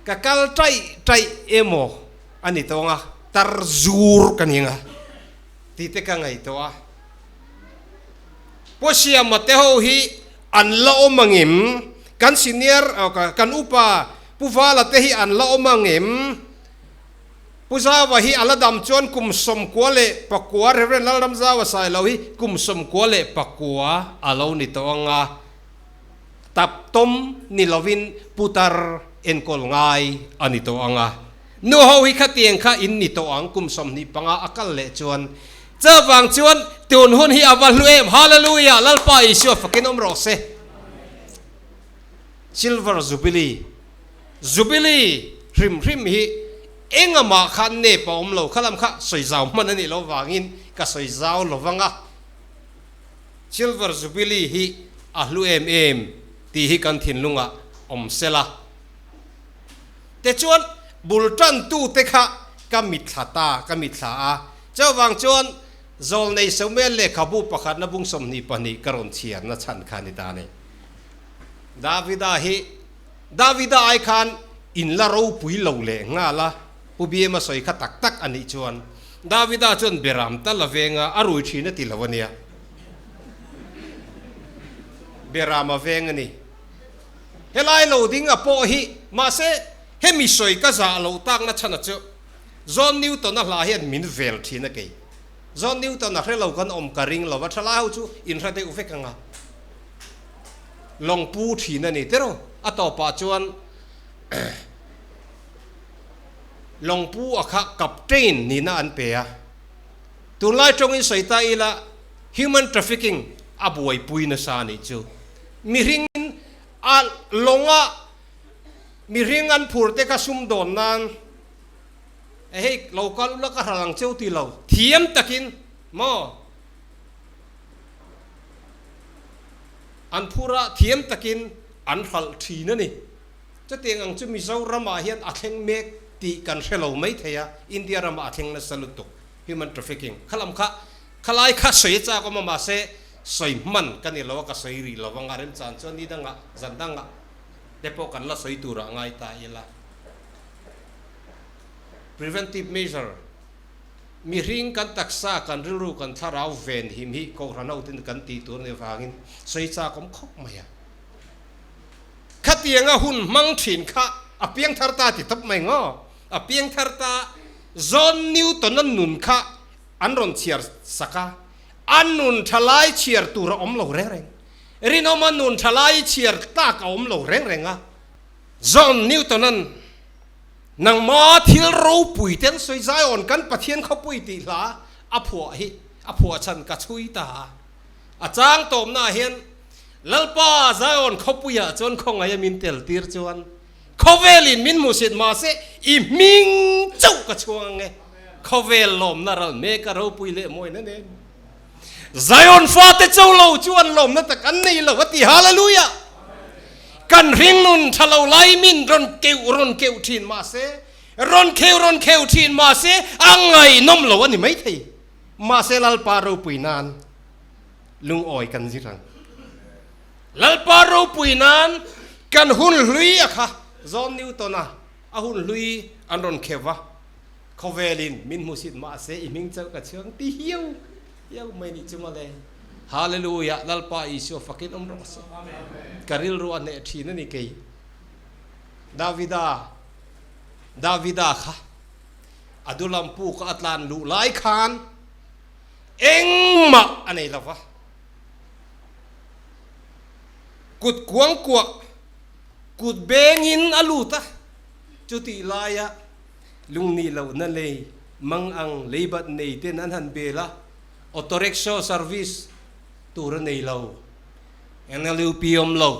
ka kal taih taih emaw a ni tawh ang a, tar zur ka ni ang a tih te ka ngaihtuah a. Pu Siama te ho hi an la awm ang em? Kan senior, kan upa Pu Vala te hi an la awm ang em? Pu Zaua hi a la dam chuan kum 99, Rev. Lalram Zaua Sailo hi kum 99 a lo ni tawh ang a, tap tawm ni lovin putar enkawl ngai a ni tawh ang a. Nu ho hi khatiang kha in ni tawh ang kum 25 a kal leh chuan. Chuvang chuan tun hun hi a va hlu em! Hallelujah! Lalpa Isua fakin awm rawh se. Silver Jubilee. Jubilee hrim hrim hi engamah kha nep a awm lo, khalam kha sawi zau hman a nih loh vangin ka sawi zau lo vang a. Silver Jubilee hi a hlu em em tih hi kan thinlungah awm sela. Tichuan bul tantute kha ka mitthla ta, ka mitthla a. Chuvang chuan Zawlnei Samuel lehkhabu pakhatna bung 22 ka rawn chhiarna chhan kha a ni ta a ni. Davida hi Davida ai khan In la ropui lo leh nghal a, Pu Biama sawi kha tak tak a nih chuan Davida chuan beram tal a veng a, a rui thin a ti lo a nia. Beram a veng a ni. Helai lo ding a pawh hi, mahse hemi sawi ka zah loh takna chhan a chu John Newton-a hla hian min vel thin a kei. John Newton-a hre lo kan awm ka ring lo va, thalai ho chu in hre deuh vek ang a. Lawng pu thin a ni tiraw? A tawpah chuan lawng pu a kha captain nihna an pe a. Tunlai tawngin sawi ta ila human trafficking a buaipui nasa a nih chu. Mihringin a lawnga mihring an phur te kha sumdawn nan hei lo kal ula ka hral ang cheu ti lo thiam takin maw? An phur a, thiam takin an hralh thin a ni. Chutiang ang chu Mizoramah hian a thleng mek tih kan hre lo mai thei a, India ramah a thleng nasa lutuk, human trafficking. Khalam kha, khalai kha sawi a chak awm a, mahse sawi hman ka ni lo a, ka sawi rih lo ang a, remchan chuan ni dangah, zan dangah te pawh kan la sawi turah ngai ta ila. Preventive measure. Mihring kan taksa, kan rilru, kan thlarau ven him hi Kohhran hoten kan tih tur nih avangin sawi chak awm khawp mai a. Khatianga hun hmang thin kha a piang thar ta ti tawp mai ngaw. A piang thar ta John Newton-a nun kha an rawn chhiar sak a, a nun tha lai chhiar tur a awm lo reng reng. Rinawma nun tha lai chhiar tlak a awm lo reng reng a. John Newton-a'n Nangma thil ropui ten sawi Zion kan Pathian khawpui tih hla a phuah hi a phuah chhan ka chhui ta a. A chang tawpnaah hian Lalpa Zion khawpuiah chuan khawngaih a min tel tir chuan khawvelin min hmuhsit mahse i hming chauh ka chhuang ang e. Khawvel lawmna ral mek a ropui leh mawina nen Zion fate cho lo chuan lawmna tak an nei lo a ti. Hallelujah! Kan hringnun tha lo lai min rawn keuh rawn keuh thin mahse, rawn kheu rawn kheu thin mahse a ngaihnawm lo a ni maithei. Mahse Lalpa ropui nan lungawi kan zir ang. Lalpa ropui nan kan hun hlui a kha John Newton-a a hun hlui an rawn kheu va. Khawvelin min hmusit mahse i hming chauh ka chhuang ti hiau hiau mai nih chu mawle. Hallelujah Lalpa Isua fakin awm rawh se. Ka rilru a hneh thin a ni kei. Davida Davida kha a dulam puk a tlan luh lai khan engmah a nei lova. Kut kuangkuah kut bengin a lut a chutih laia Lungnih lohna lei mang ang leibat nei ten an han bel a, auto rickshaw service tur a nei lo, NLUP awm lo,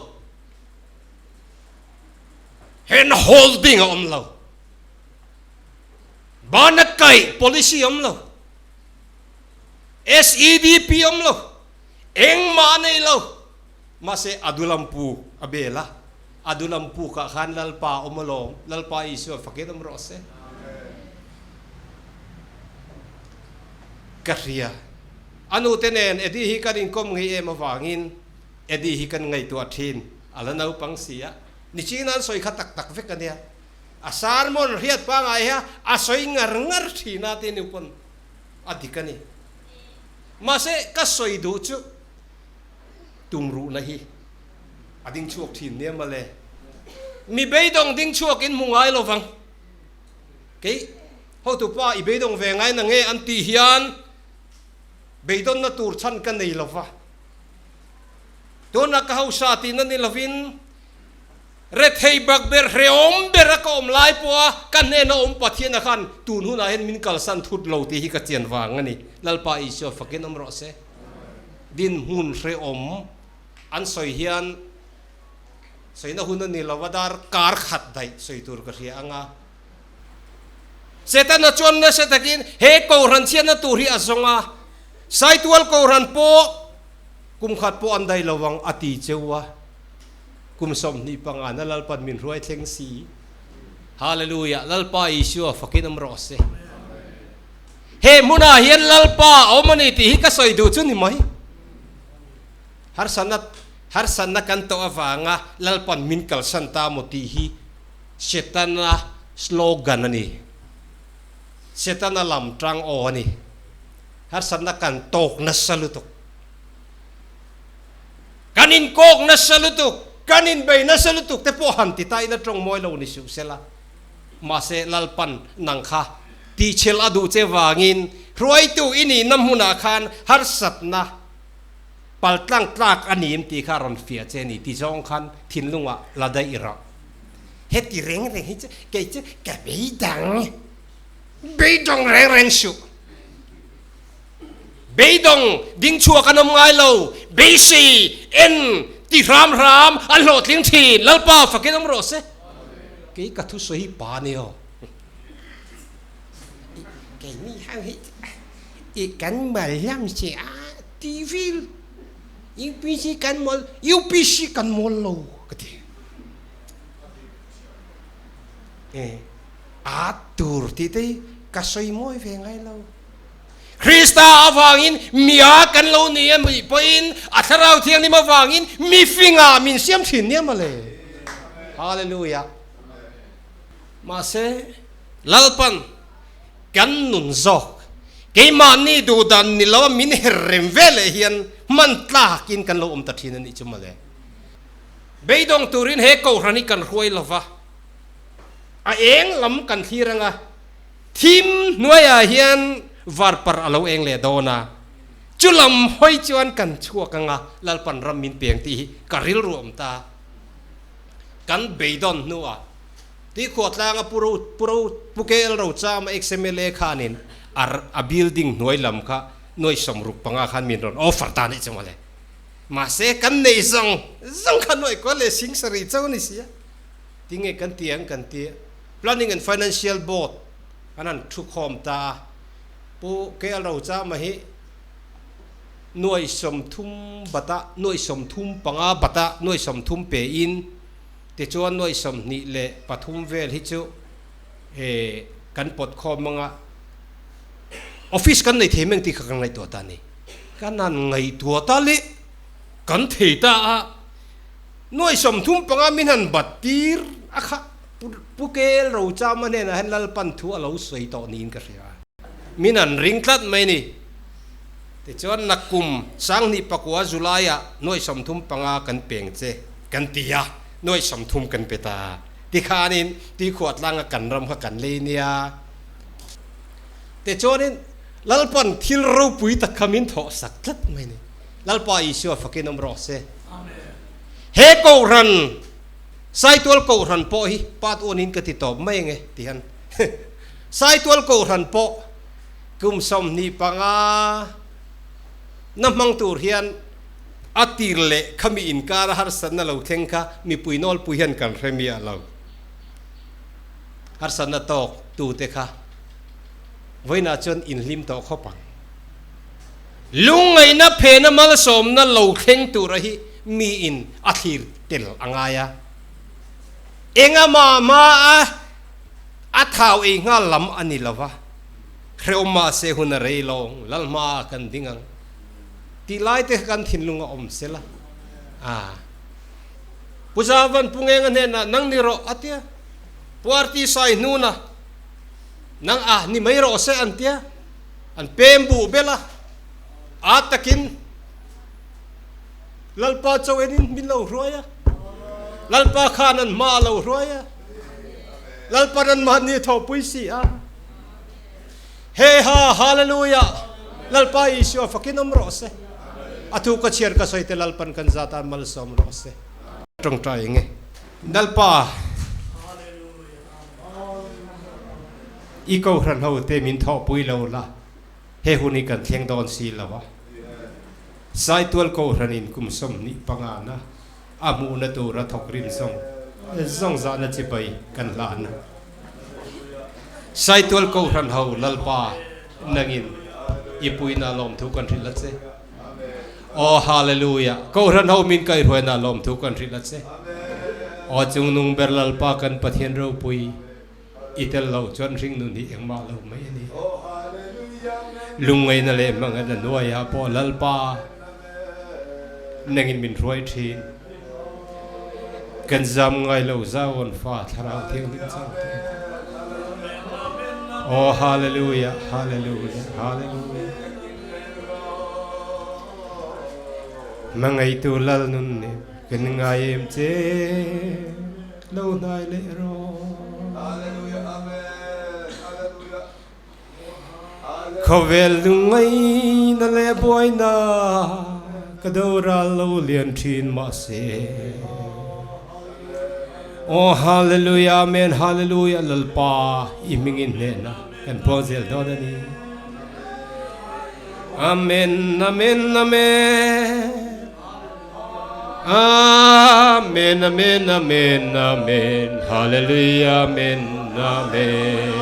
hand holding a awm lo, bana kaih policy awm lo, SEDP awm lo, engmah a nei lo. Mahse, Adulampu a bel a, Adulampu kah khan Lalpa a awm alawm, Lalpa Isua fakin awm rawh se. Ka hria. A nute nen Eddie hi kan inkawm ngei em avangin Eddie hi kan ngaihtuah thin, a la naupang si a, nichin an sawi kha tak tak vek a nia. A sermon hriat pangngai hi a sawi ngar ngar thin a tih nu pawn a dik a ni. Mahse, ka sawi duh chu. Tumruhna hi a ding chhuak thin nia mawle. Mi beidawng ding chhuak in hmu ngai lo vang. Kei hotupa i beidawng ve ngai na nge an tih hian beidawnna tur chhan ka nei lo va. Tuna ka hausa tihna ni lovin rethei bak ber hreawm ber a ka awm lai pawha ka hnena awm Pathiana khan tun hunah hian min kalsan thut lo tih hi ka chian vang a ni. Lalpa Isua fakin awm rawh se. Dinhmun hrehawm an sawi hian sawina hun a ni lo a, dar kar khat daih sawi tur ka hria ang a. Setana chuan nasa takin he Kohhran chhiatna tur hi a zawng a, Saitual Kohhran pawh kum khat pawh an daih lo ang a ti cheu a, kum 25 na Lalpan min hruai thleng si. Hallelujah, Lalpa Isua fakin awm rawh se. He hmunah hian Lalpa a awm a ni tih hi ka sawi duh chu ni mai. Harsatna harsatna kan tawh avanga Lalpan min kalsan ta maw tih hi Setana slogan a ni. Setana lam tang aw a ni. Harsatna kan tawk nasa lutuk. Kan inkawk nasa lutuk, kan inbei nasa lutuk te pawh han ti ta ila tawng mawi lo ni suh sela. Mahse Lalpan nang kha tihchhelh a duh che vangin hruaitu i nihna hmunah khan harsatna paltlang tlak a nim tih kha a rawn fiah che a ni ti zawng khan thinlungah la daih rawh. Heti reng reng hi chu kei chu ka beidang, beidawng reng reng suh. Beidawng ding chhuak an awm ngai lo, beisei en ti hram hram an hlawhtling thin, Lalpa fakin awm rawh se. Kei ka thusawi hi pa a ni aw. Keini hang hi i kan mal lam che a ti vil, UPC kan mawl, UPC kan mawl lo ka ti. A tur tih te hi ka sawi mawi ve ngai lo. Krista avangin mia kan lo ni a nih pawhin a Thlarau Thianghlim avangin mi fingah min siam thin nia mawle. Hallelujah. Mahse, Lalpan kan nun zawk keimahni duhdan ni lo a min her rem ve leh hian hman tlakin kan lo awm ta thin a nih chu mawle. Beidawng turin he kohhran hi kan hruai lova, a eng lam kan thlir anga, Thim hnuaiah hian varparh a lo eng leh dawn a, chu lam hawi chuan kan chhuak anga Lalpan ram min peng tih hi ka rilru awm ta. Kan beidawn hnuah Tuikhuah tlanga Pu Ro Pu Ro Pu KL Rochama ex-MLA khanin a a building hnuai lam kha nuai 65 khan min rawn offer ta anih chu mawle. Mahse kan nei zawng zawng kha nuai kual leh sing sarih chauh a ni si a. Tinge kan ti ang kan ti a. Planning and Financial Board an han thu khawm ta a, Pu KL Rochama hi nuai 30 bata nuai 35 bata nuai 30 pe in tichuan nuai 23 vel hi chu kan pawt khawm anga office kan nei thei meng tih kha kan ngaihtuah ta a ni. Kan han ngaihtuah ta leh kan thei ta a, nuai 35 min han bat tir a kha. Pu Kel Rochama hnenah hian Lalpan thu a lo sawi tawh niin ka hria. Min an ring tlat mai ni. Tichuan nakum 2009 July-ah nuai 35 kan peng che kan ti a, nuai 30 kan pe ta. Tikhanin tuikhuah tlanga kan ram kha kan lei nia. Tichuanin Lalpan thil ropui tak kha min thawh sak tlat mai ni. Lalpa Isua fakin awm rawh se. He Kohhran Saitual Kohhran pawh hi part one in ka ti tawp mai ange ti hian Saitual Kohhran pawh kum 25 na hmang tur hian a tir leh khami inkar a harsatna lo thleng kha mipui nawlpui hian kan hre miah lo. Harsatna tawk tute kha vawiinah chuan inhlim tawh khawp ang. Lungngaihna phena malsawmna lo thleng tura hi miin a thlir tel a ngai a. Enga mah hma a a thau ei nghal lam a ni lo va, hrehawm mahse hun a rei lawng lal hma ah kan ding ang tih lai te kha kan thinlung a awm sela. A Pu Zavan Pu Ngenga hnenah nang ni rawh a tia, Pu Arti Sai hnuna nang a ni mai rawh se an tia, an pem buh bel a, a takin Lalpa cho enin min lo hruai a, Lalpa khan an hma a lo hruai a, Lalpan an mahni a thawhpui si a. He ha Hallelujah! Lalpa Isua fakin awm rawh se. A thu ka chhiar ka sawi te Lalpan kan zat a malsawm rawh se. Tawngtai enge Lalpa i kohhran ho te min thawhpui lo la. He hun hi kan thleng dawn si lo a, Saitual Kohhranin kum 25 na a hmuhna tura thawk rim zawng zawng zahna chibai kan hlan a. Saitual Kohhran ho Lalpa nangin i puina lawmthu kan hrilh a che. Aw Hallelujah! Kohhran ho min kaihruaina lawmthu kan hrilh a che. Aw chungnung ber Lalpa kan Pathian ropui. I tel loh chuan hringnun hi engmah lo mai a ni. Lungngaihna leh hmangaihna hnuaiah pawh Lalpa nangin min hruai thin. Kan zam ngai lo Zion fa Thlarau Thianghlim chang tu. Oh hallelujah hallelujah hallelujah. Hmangaitu Lal nun nen kan ngai em che lo hnai leh rawh. Khawvel lungngaihna leh buaina ka do ral lo lian thin mahse Aw Hallelujah Amen Hallelujah Lalpa i hmingin hnehna kan puang zel dawn a ni Amen Amen Amen Amen Amen Amen Amen Hallelujah Amen Amen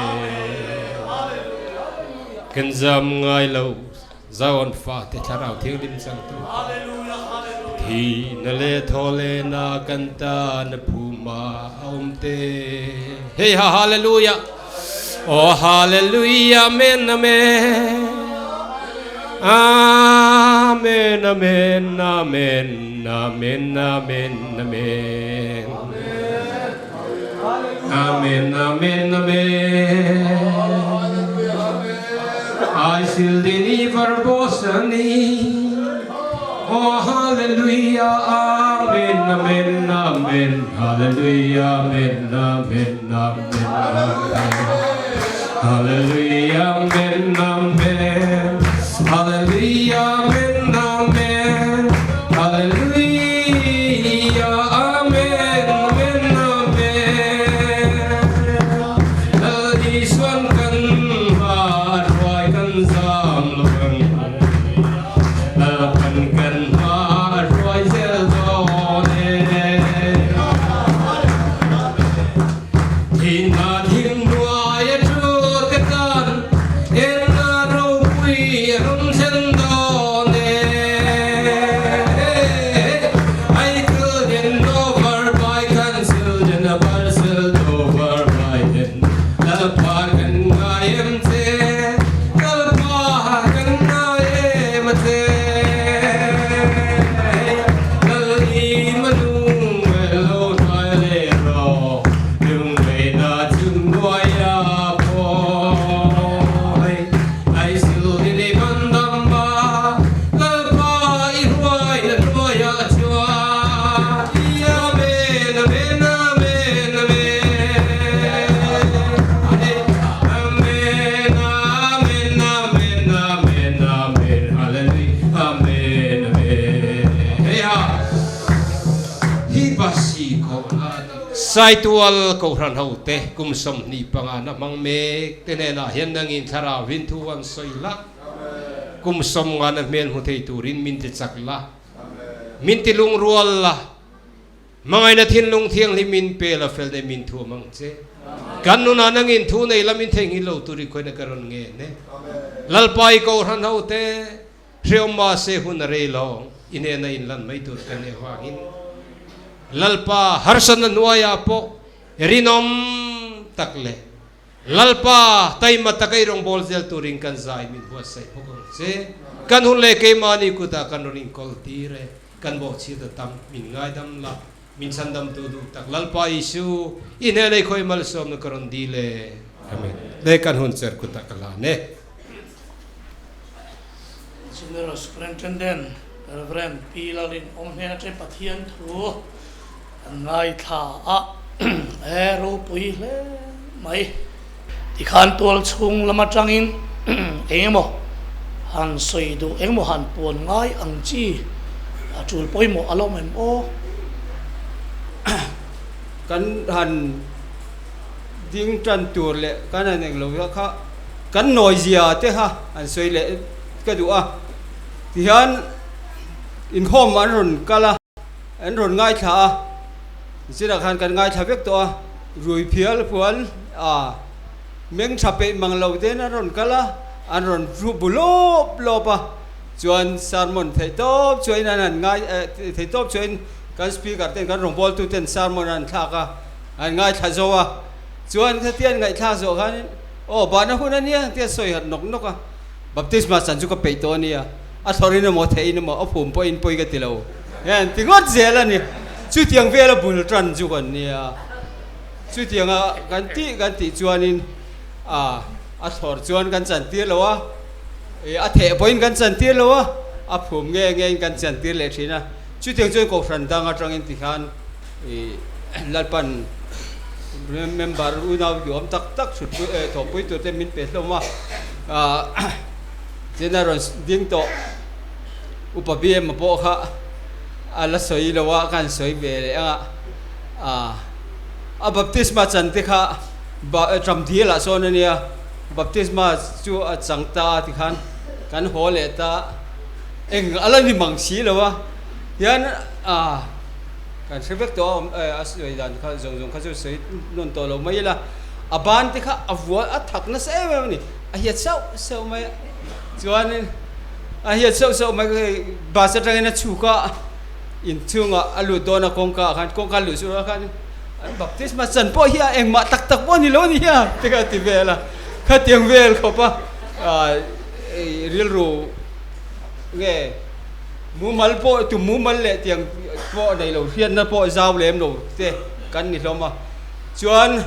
Kan zam ngai lo Zion fate Thlarau Thianghlim changtu Thihna le thawhlehna kan tan a phum a a awm te Hei ha Hallelujah Aw Hallelujah Amen Amen Amen Amen Amen Amen Amen Amen Amen Amen Amen I sil din i verbosani Oh Hallelujah Amen Amen Amen Hallelujah Amen Amen Amen Amen Hallelujah Amen Amen Hallelujah Amen Amen Hallelujah Amen Amen Amen Lal Isuan kan hma a hruai kan zam lo ang Lalpan kan hma a hruai zel dawn e. Thihna thim hnuai a thu te tan enna ropui a rawn thlen dawn e. I couldn't over by cancelled and a parcel over by then Lalpa kan ngai em che Lalpa kan ngai em a che Lal i manung lo hnai le rawh Lungleina chu hnuai a phawi Ai sil din i van dam ba Lalpa i hruai na hruai ah chuan Amen Amen Amen Amen Amen Amen Amen Amen Amen Hallelujah Amen Amen Hei ha Hi Basi kohna a ni. Saitual Kohhran hote kum 25 na hmang mek te hnenah hian nangin thlarau in thu an sawi la, kum 50 na hmel hmu thei turin min ti chak la, min ti lungrual la, hmangaihna thinlung thianghlim min pe la fel deuh min thuam ang che. Kan nunah nangin thu nei la min theihnghilh lo tur i khawina ka rawn ngen e. Lalpa i Kohhran hote. Hreawm mahse hun a rei lo, i hnena inlan mai tur ka nih avangin Lalpa harsatna hnuaiah pawh rinawm tak leh Lalpa taima taka i rawngbâwl zel turin kan zai min buatsaih bawk ang che. Kan hun leh keimahni kutah kan rawn inkawl tir e, kan bawhchhiat a tam, min ngaidam la, min chhandamtu duh tak Lalpa Isu, i hnena i khawi malsawmna ka rawn dil e. Amen. Le kan hun cher kutah ka hlan e. General Superintendent Rev. Pi Lalrinawm hnen atang Pathian thu an ngaithla a, he ropui hle mai. Tikhan tual chhung lam atangin eng emaw han sawi duh, eng emaw han puan ngai ang chi a tul pawimawh a lo awm em aw? Kan han ding tan tur leh kan han englo kha Kan nawi zia te kha an sawi leh ka duh a, tihian inkhawm an rawn kal a, an rawn ngaithla a, zirah khan kan ngaithla vek tawh a, rui phial puan a meng tha peih mang lo ten an rawn kal a, an rawn thu bu lawp lawp a, chuan sermon theih tawp chuain an han ngai theih tawp chuain kan speaker ten kan rawngbawltu ten sermon an thlak a, an ngaithla zo a, chuan khatian ngaihthlak zawh khanin. Aw, bahna hun a nia tia sawi hat nawk nawk a, baptisma chan chu ka peih tawh a nia, a thlawrin emaw theihin emaw a phum pawhin pawi ka ti lo hian ti ngawt zel a ni. Chutiang vela bul tan chu kan nia. Chutianga kan tih kan tih chuanin a a thlawr chuan kan chantir lo a, a theh pawhin kan chantir lo a, a phum nge ngein kan chantir leh thin a. Chutiang chuan Kohhran dang atangin tikhan Lalpan member unau duhawm tak tak thutpui thawhpui tur te min pe hlawm a, tin a rawn ding tawh upa BM pawh kha a la sawi lo a ka han sawi ve leh ang a, a baptisma chan te kha Tramdil ah sawn a nia, baptisma chu a chang ta a tikhan kan haw leh ta eng a la ni mang si lo a hian a. Kan hre vek tawh a awm a sawi dan kha zawng zawng kha chu sawi nawn tawh lo mai ila, a ban te kha a vual a thak nasa em em a ni, a hiat sauh sauh mai a, chuanin a hiat sauh sauh mai hei bus atangin a chhuk a, inchhungah a lut dawn a kawngka ah khan kawngka luh chu khan an baptisma chan pawh hi a engmah tak tak pawh a ni lo a ni a te kha a ti vel a, khatiang vel khawp a rilru nge. Mumal pawh tum mumal leh tiang pawh nei lo hriatna pawh zau lem lo te kan ni hlawm a, chuan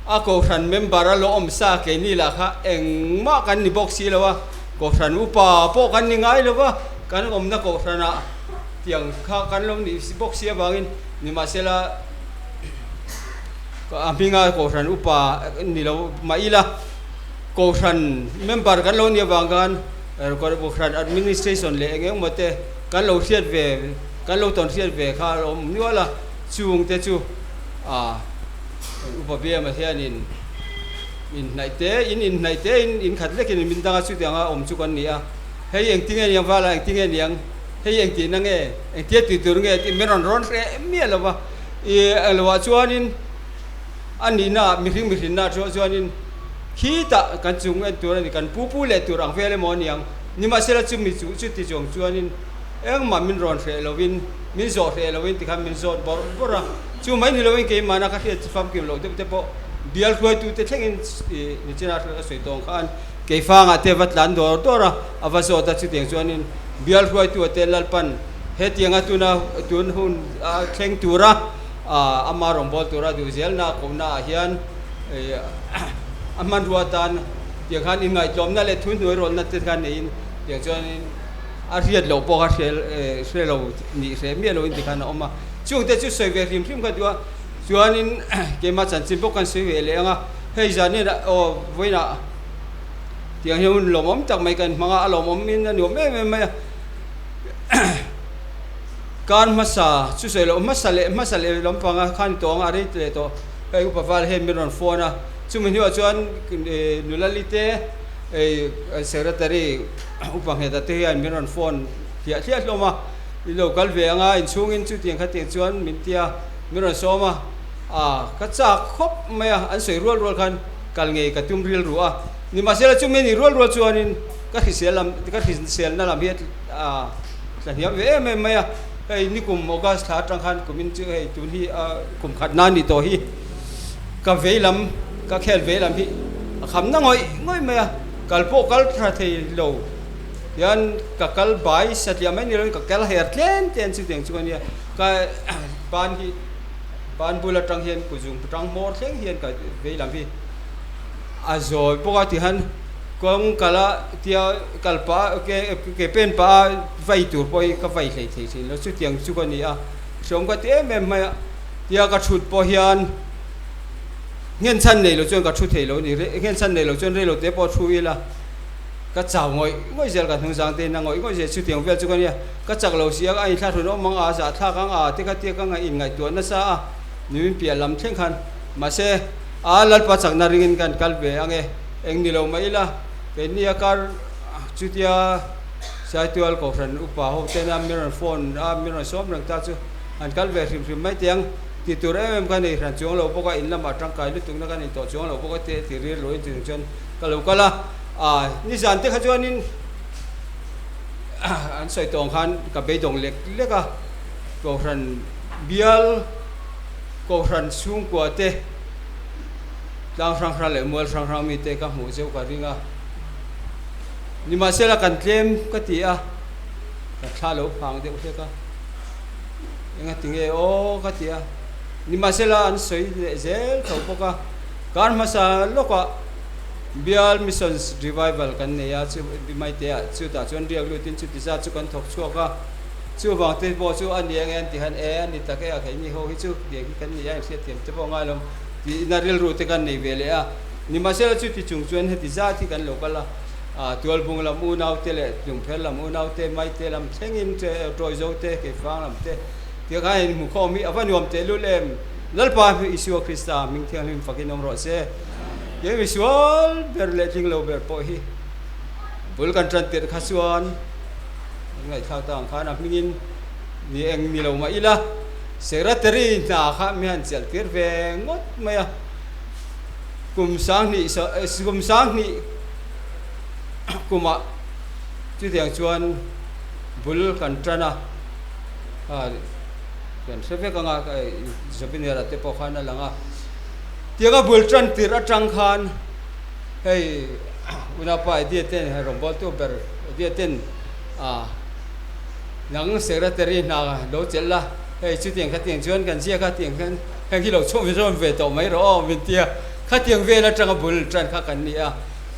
a kohhran member a lawm sa keini lah kha engmah kan ni bawk si lo a, kohhran upa pawh kan ni ngai lo va, kan awmna kohhranah tiang kha kan lo nih bawk si avangin nimahsela a hminga kohhran upa ni lo mah ila kohhran member kan lo nih avang khan. Kohhran administration leh eng eng maw te kan lo hriat ve, kan lo tawn hriat ve kha a awm nual a, chung te chu ah upa biama hianin inhnaih te, in inhnaih te in inkhat lekin min dang a chutiang a awm chu kan ni a, hei engti nge niang vala engti nge niang, hei engtihna nge, engtia tih tur nge tih min rawn rawn hreh miah lo va, ih englo ah chuanin a nihna ah mihring mihrinna ah chuanin. Khitah kan chung en tur a ni, kan pu pu leh tur ang vel emaw a niang. Nimahsela chumi chu chuti chuang chuanin engmah min rawn hreh lovin, min zawh hreh lovin tikhan min zawt bawrh bawrh a. Chu mai ni lovin keimahna ka hriat famkim loh deuh te pawh bial hruaitute thlengin nichina a sawi tawng khan keifangah te va tlan dawr dawr a, a va zawt a. Chutiang chuanin bial hruaitu te Lalpan hetianga tuna tun hun a thleng tura ama rawngbâwl tura duh zelna kohnaah hian, A hmanrua atan tiang khan inngaihtlawmna leh thuhnuai rawlna te khan neiin tiang chuanin a hriat loh pawh kha hre hre lo nih hreh miah loin tikhan a awm a. Chungte chu sawi ve hrim hrim kha duh a, chuanin keimah chanchin bawk kan sawi ve leh ang a, hei zan hian aw vawiinah tiang hian hun lawmawm tak mai kan hmang a, a lawmawmin a nuam em em mai a. Kar hmasa chu sawi loh hmasa leh hmasa leh lampanga khan tawng a rei leh tawh. Hei upa val hian min rawn phone a, chumi hnuah chuan nula lite secretary upa ngheta te hian min rawn phone hliah hliah hlawm a, i lo kal ve anga inchhungin chutiang khatiang chuan min ti a, min rawn sawm a, ah ka chak khawp mai a, an sawi rual rual khan kal ngei ka tum rilru a, nimahsela chumi ni rual rual chuanin ka hrisel lam ka hriselna lam hi a tla hniam ve em em mai a. Hei nikum August thla atang khan kumin chu hei tun hi kum khat na ni tawh hi ka vei lam ka khel vei lam hi a kham na ngawih ngawih mai a, kal pawh kal tha thei lo hian ka kal bai satliah mai ni lovin ka kal her tlem tlem chutiang chu a nia, ka ban hi ban bul atang hian kuzung tang hmawr thleng hian ka vei lam hi a zawi bawk a tihian. Kawng kal a tia kal pah a ke ke pen pah a vai tur pawh hi ka vai hlei thei thin lo chutiang chu ka ni a hreawm ka ti em em mai a tia ka thut pawh hian nghenchhan nei lo chuan ka thu thei lo a ni nghenchhan nei lo chuan reilo te pawh thu ila ka chau ngawih ngawih zel ka hnung zang te in a ngawih ngawih zel chutiang vel chu ka nia ka chak lo si a a inthlak hrun awm ang a zah thlak ang a te kha tia ka ngaih inngaihtuah nasa a nimin piah lam thleng khan mahse a lalpa chakna ringin kan kal ve ang e. Eng ni lo mai ila, keini a kar chutia Saitual Kohhran upa ho tena min rawn phone a, min rawn sawm reng ta chu an kal ve hrim hrim mai teh ang. Ti tur em em ka nei hran chuang lo bawk a, in lamah tangkai lutukna ka nei tawh chuang lo bawk a tih ti rir loin chung chuan ka lo kal a. Aa nizan te kha chuanin an sawi tawng khan ka beidawng lek lek a, Kohhran bial Kohhran chhungkua te, Tlang hrang hrang leh mual hrang hrang mite ka hmuh zeuh ka ring a, nimahsela kan tlem ka ti a, ka thla lo phang deuh hlek a. Enga tinge aw ka ti a, nimahsela an sawi leh zel tho bawk a, kar hmasa lawkah Bial Missions Revival kan nei a, chu Maite-ah chutah chuan riak lutin chuti zat chu kan thawk chhuak a, chuvang te pawh chu a ni ang e an ti khan e a ni tak e a keini ho hi chu tiang hi kan ni a inhriatthiam te pawh ngai lo tihna rilru te kan nei ve leh a, nimahsela chuti chung chuan heti zat hi kan lo kal a. Tualbung lam unaute leh Tlungpher lam unaute, Maite lam thlengin Tawizote, Keifang lam te tiang khan in hmukhawm hi a va nuam teh lul em? Lalpa Isua Krista hming thianghlim fakin awm rawh se. Kei misual ber leh tling lo ber pawh hi bul kan tan tirh kha chuan kan ngaihthlak ta ang khan a hmingin ni eng ni lo mah ila Secretary hna kha mi han chelh tir ve ngawt mai a, kum sanghnih kum sanghnih kumah chutiang chuan bul kan tan a, kan hre vek ang a, Zobinera te pawh khan a lang a, tianga bul tan tirh atang khan hei unaupa Eddie ten hei rawngbawltu ber Eddie ten ah nang secretary hna lo chelh la, hei chutiang khatiang chuan kan ziak a tiang khan heng hi lo chhuak zawm ve tawh mai rawh aw min ti a, khatiang vel atanga bul tan kha kan ni a.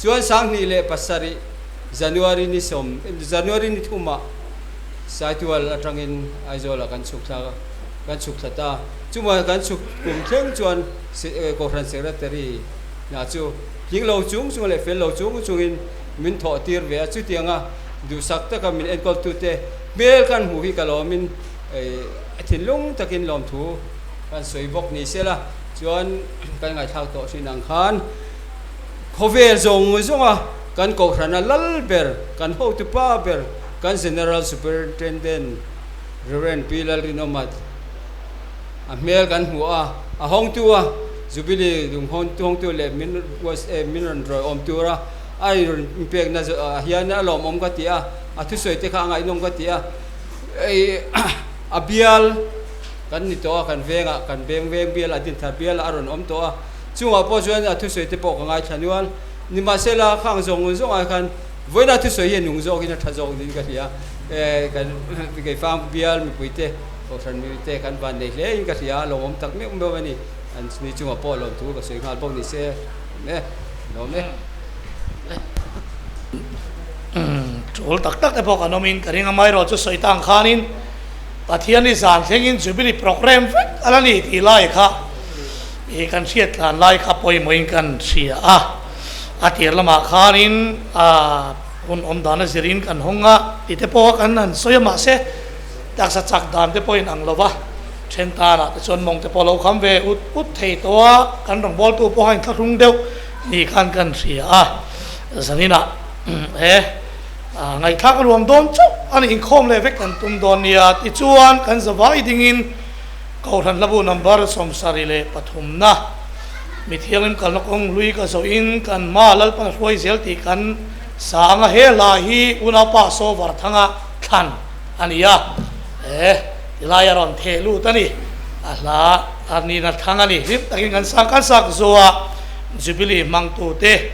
Chuan 2007 January ni sawm January ni thumah Saitual atangin Aizawlah kan chhuk thlak a, kan chhuk thla ta. Chuma kan chhuk kum thleng chuan Kohhran Secretary hna chu tling lo chung chung leh fel lo chung chungin min thawh tir ve a. Chutianga duhsak taka min enkawltute hmel kan hmuh hi ka lawmin thinlung takin lawmthu kan sawi bawk ni sela chuan kan ngaihthlak tawh thin ang khan. Khawvel zawng zawnga kan kohhrana lal ber, kan hotu pa ber, kan General Superintendent Rev. Pi Lalrinawma a hmel kan hmu a, a hawngtu a Jubilee lung hawngtu leh min min rawn rawiawm tura a rawn inpekna hian a lawmawm ka ti a, a thusawi te kha a ngaihnawm ka ti a, a bial kan ni tawh a, kan vengah kan veng veng bial a dinthar bial a rawn awm tawh a. Chungah pawh chuan a thusawi te pawh ka ngaithla nual. Nimahsela khang zawng zawng ah khan vawiina thusawi hi a nung zawkin a tha zawk niin ka hria. Kan Keifang bial mipui te, Kohhran mipui te kan van nei hle in ka hria a, lawmawm tak meuh meuh a ni. An ni chungah pawh lawmthu ka sawi nghal bawk ni se. Lawm e. Lawm e. Tul tak tak te pawh kan awmin ka ring a, amaherawh chu sawi tang khanin Pathian hi zan thlengin Jubilee programme vek a la ni tih lai kha I kan hriat tlan lai kha pawimawhin kan hria a, a tir lamah khanin a hun awm dan a zirin kan hawng a tih te pawh kan han sawi a, mahse taksa chak dan te pawhin ang lo va, then tanah te chuan mawng te pawh lo kham ve ut ut thei tawh a, kan rawngbawltu pawh a inthlahrung deuh ni khan kan hria a, zaninah he ngaihthlak a nuam dawn chauh a ni, inkhawm leh vek kan tum dawn nia tichuan kan zavai dingin. Kohhran hlabu number 73na mi thianghlim kalna kawng hlui ka zawhin kan hma Lalpan a hruai zel tih kan sa ang a, he hla hi unaupa Sovar thanga thlan a ni a, he tilai a rawn theh lut a ni, a hla a nihna thlang a ni. Hlim takin kan sang kan sak zo a, Jubilee hmangtute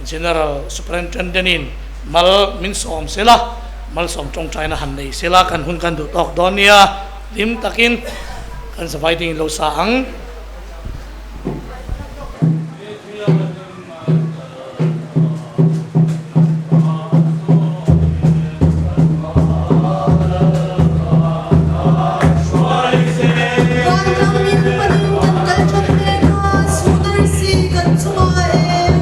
General Superintendent-in mal min sawm sela, malsawm tawngtaina han nei sela kan hun kan duh tawk dawn nia. Hlim takin kan zavai ding lo sa ang. Vanram min panin kan kal that ve kha Sunarsi kan chungah em.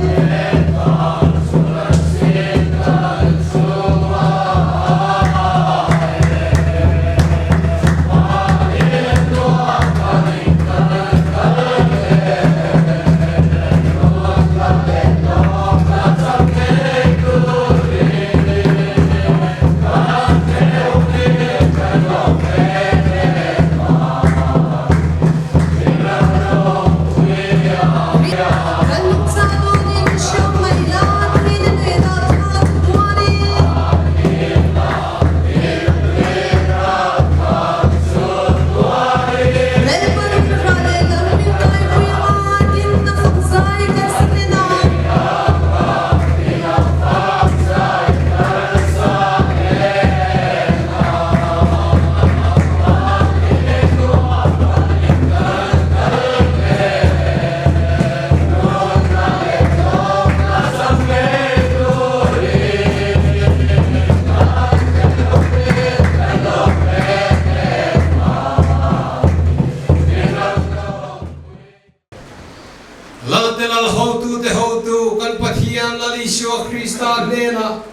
Pathian Lal Isua Krista hnenah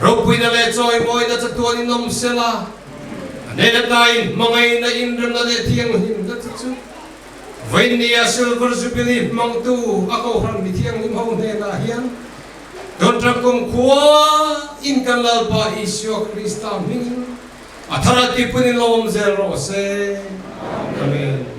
ropuina leh chawimawina chatuanin awm sela, a hnen atain hmangaihna inremna leh thianghlimna te chu Vawinia Silver Jubilee hmangtu a Kohhran mithianghlim ho hnenah hian Tun kum khua in kan Lalpa Isua Krista hmingin a thar a tipunin lo awm zel rawh se. Amen.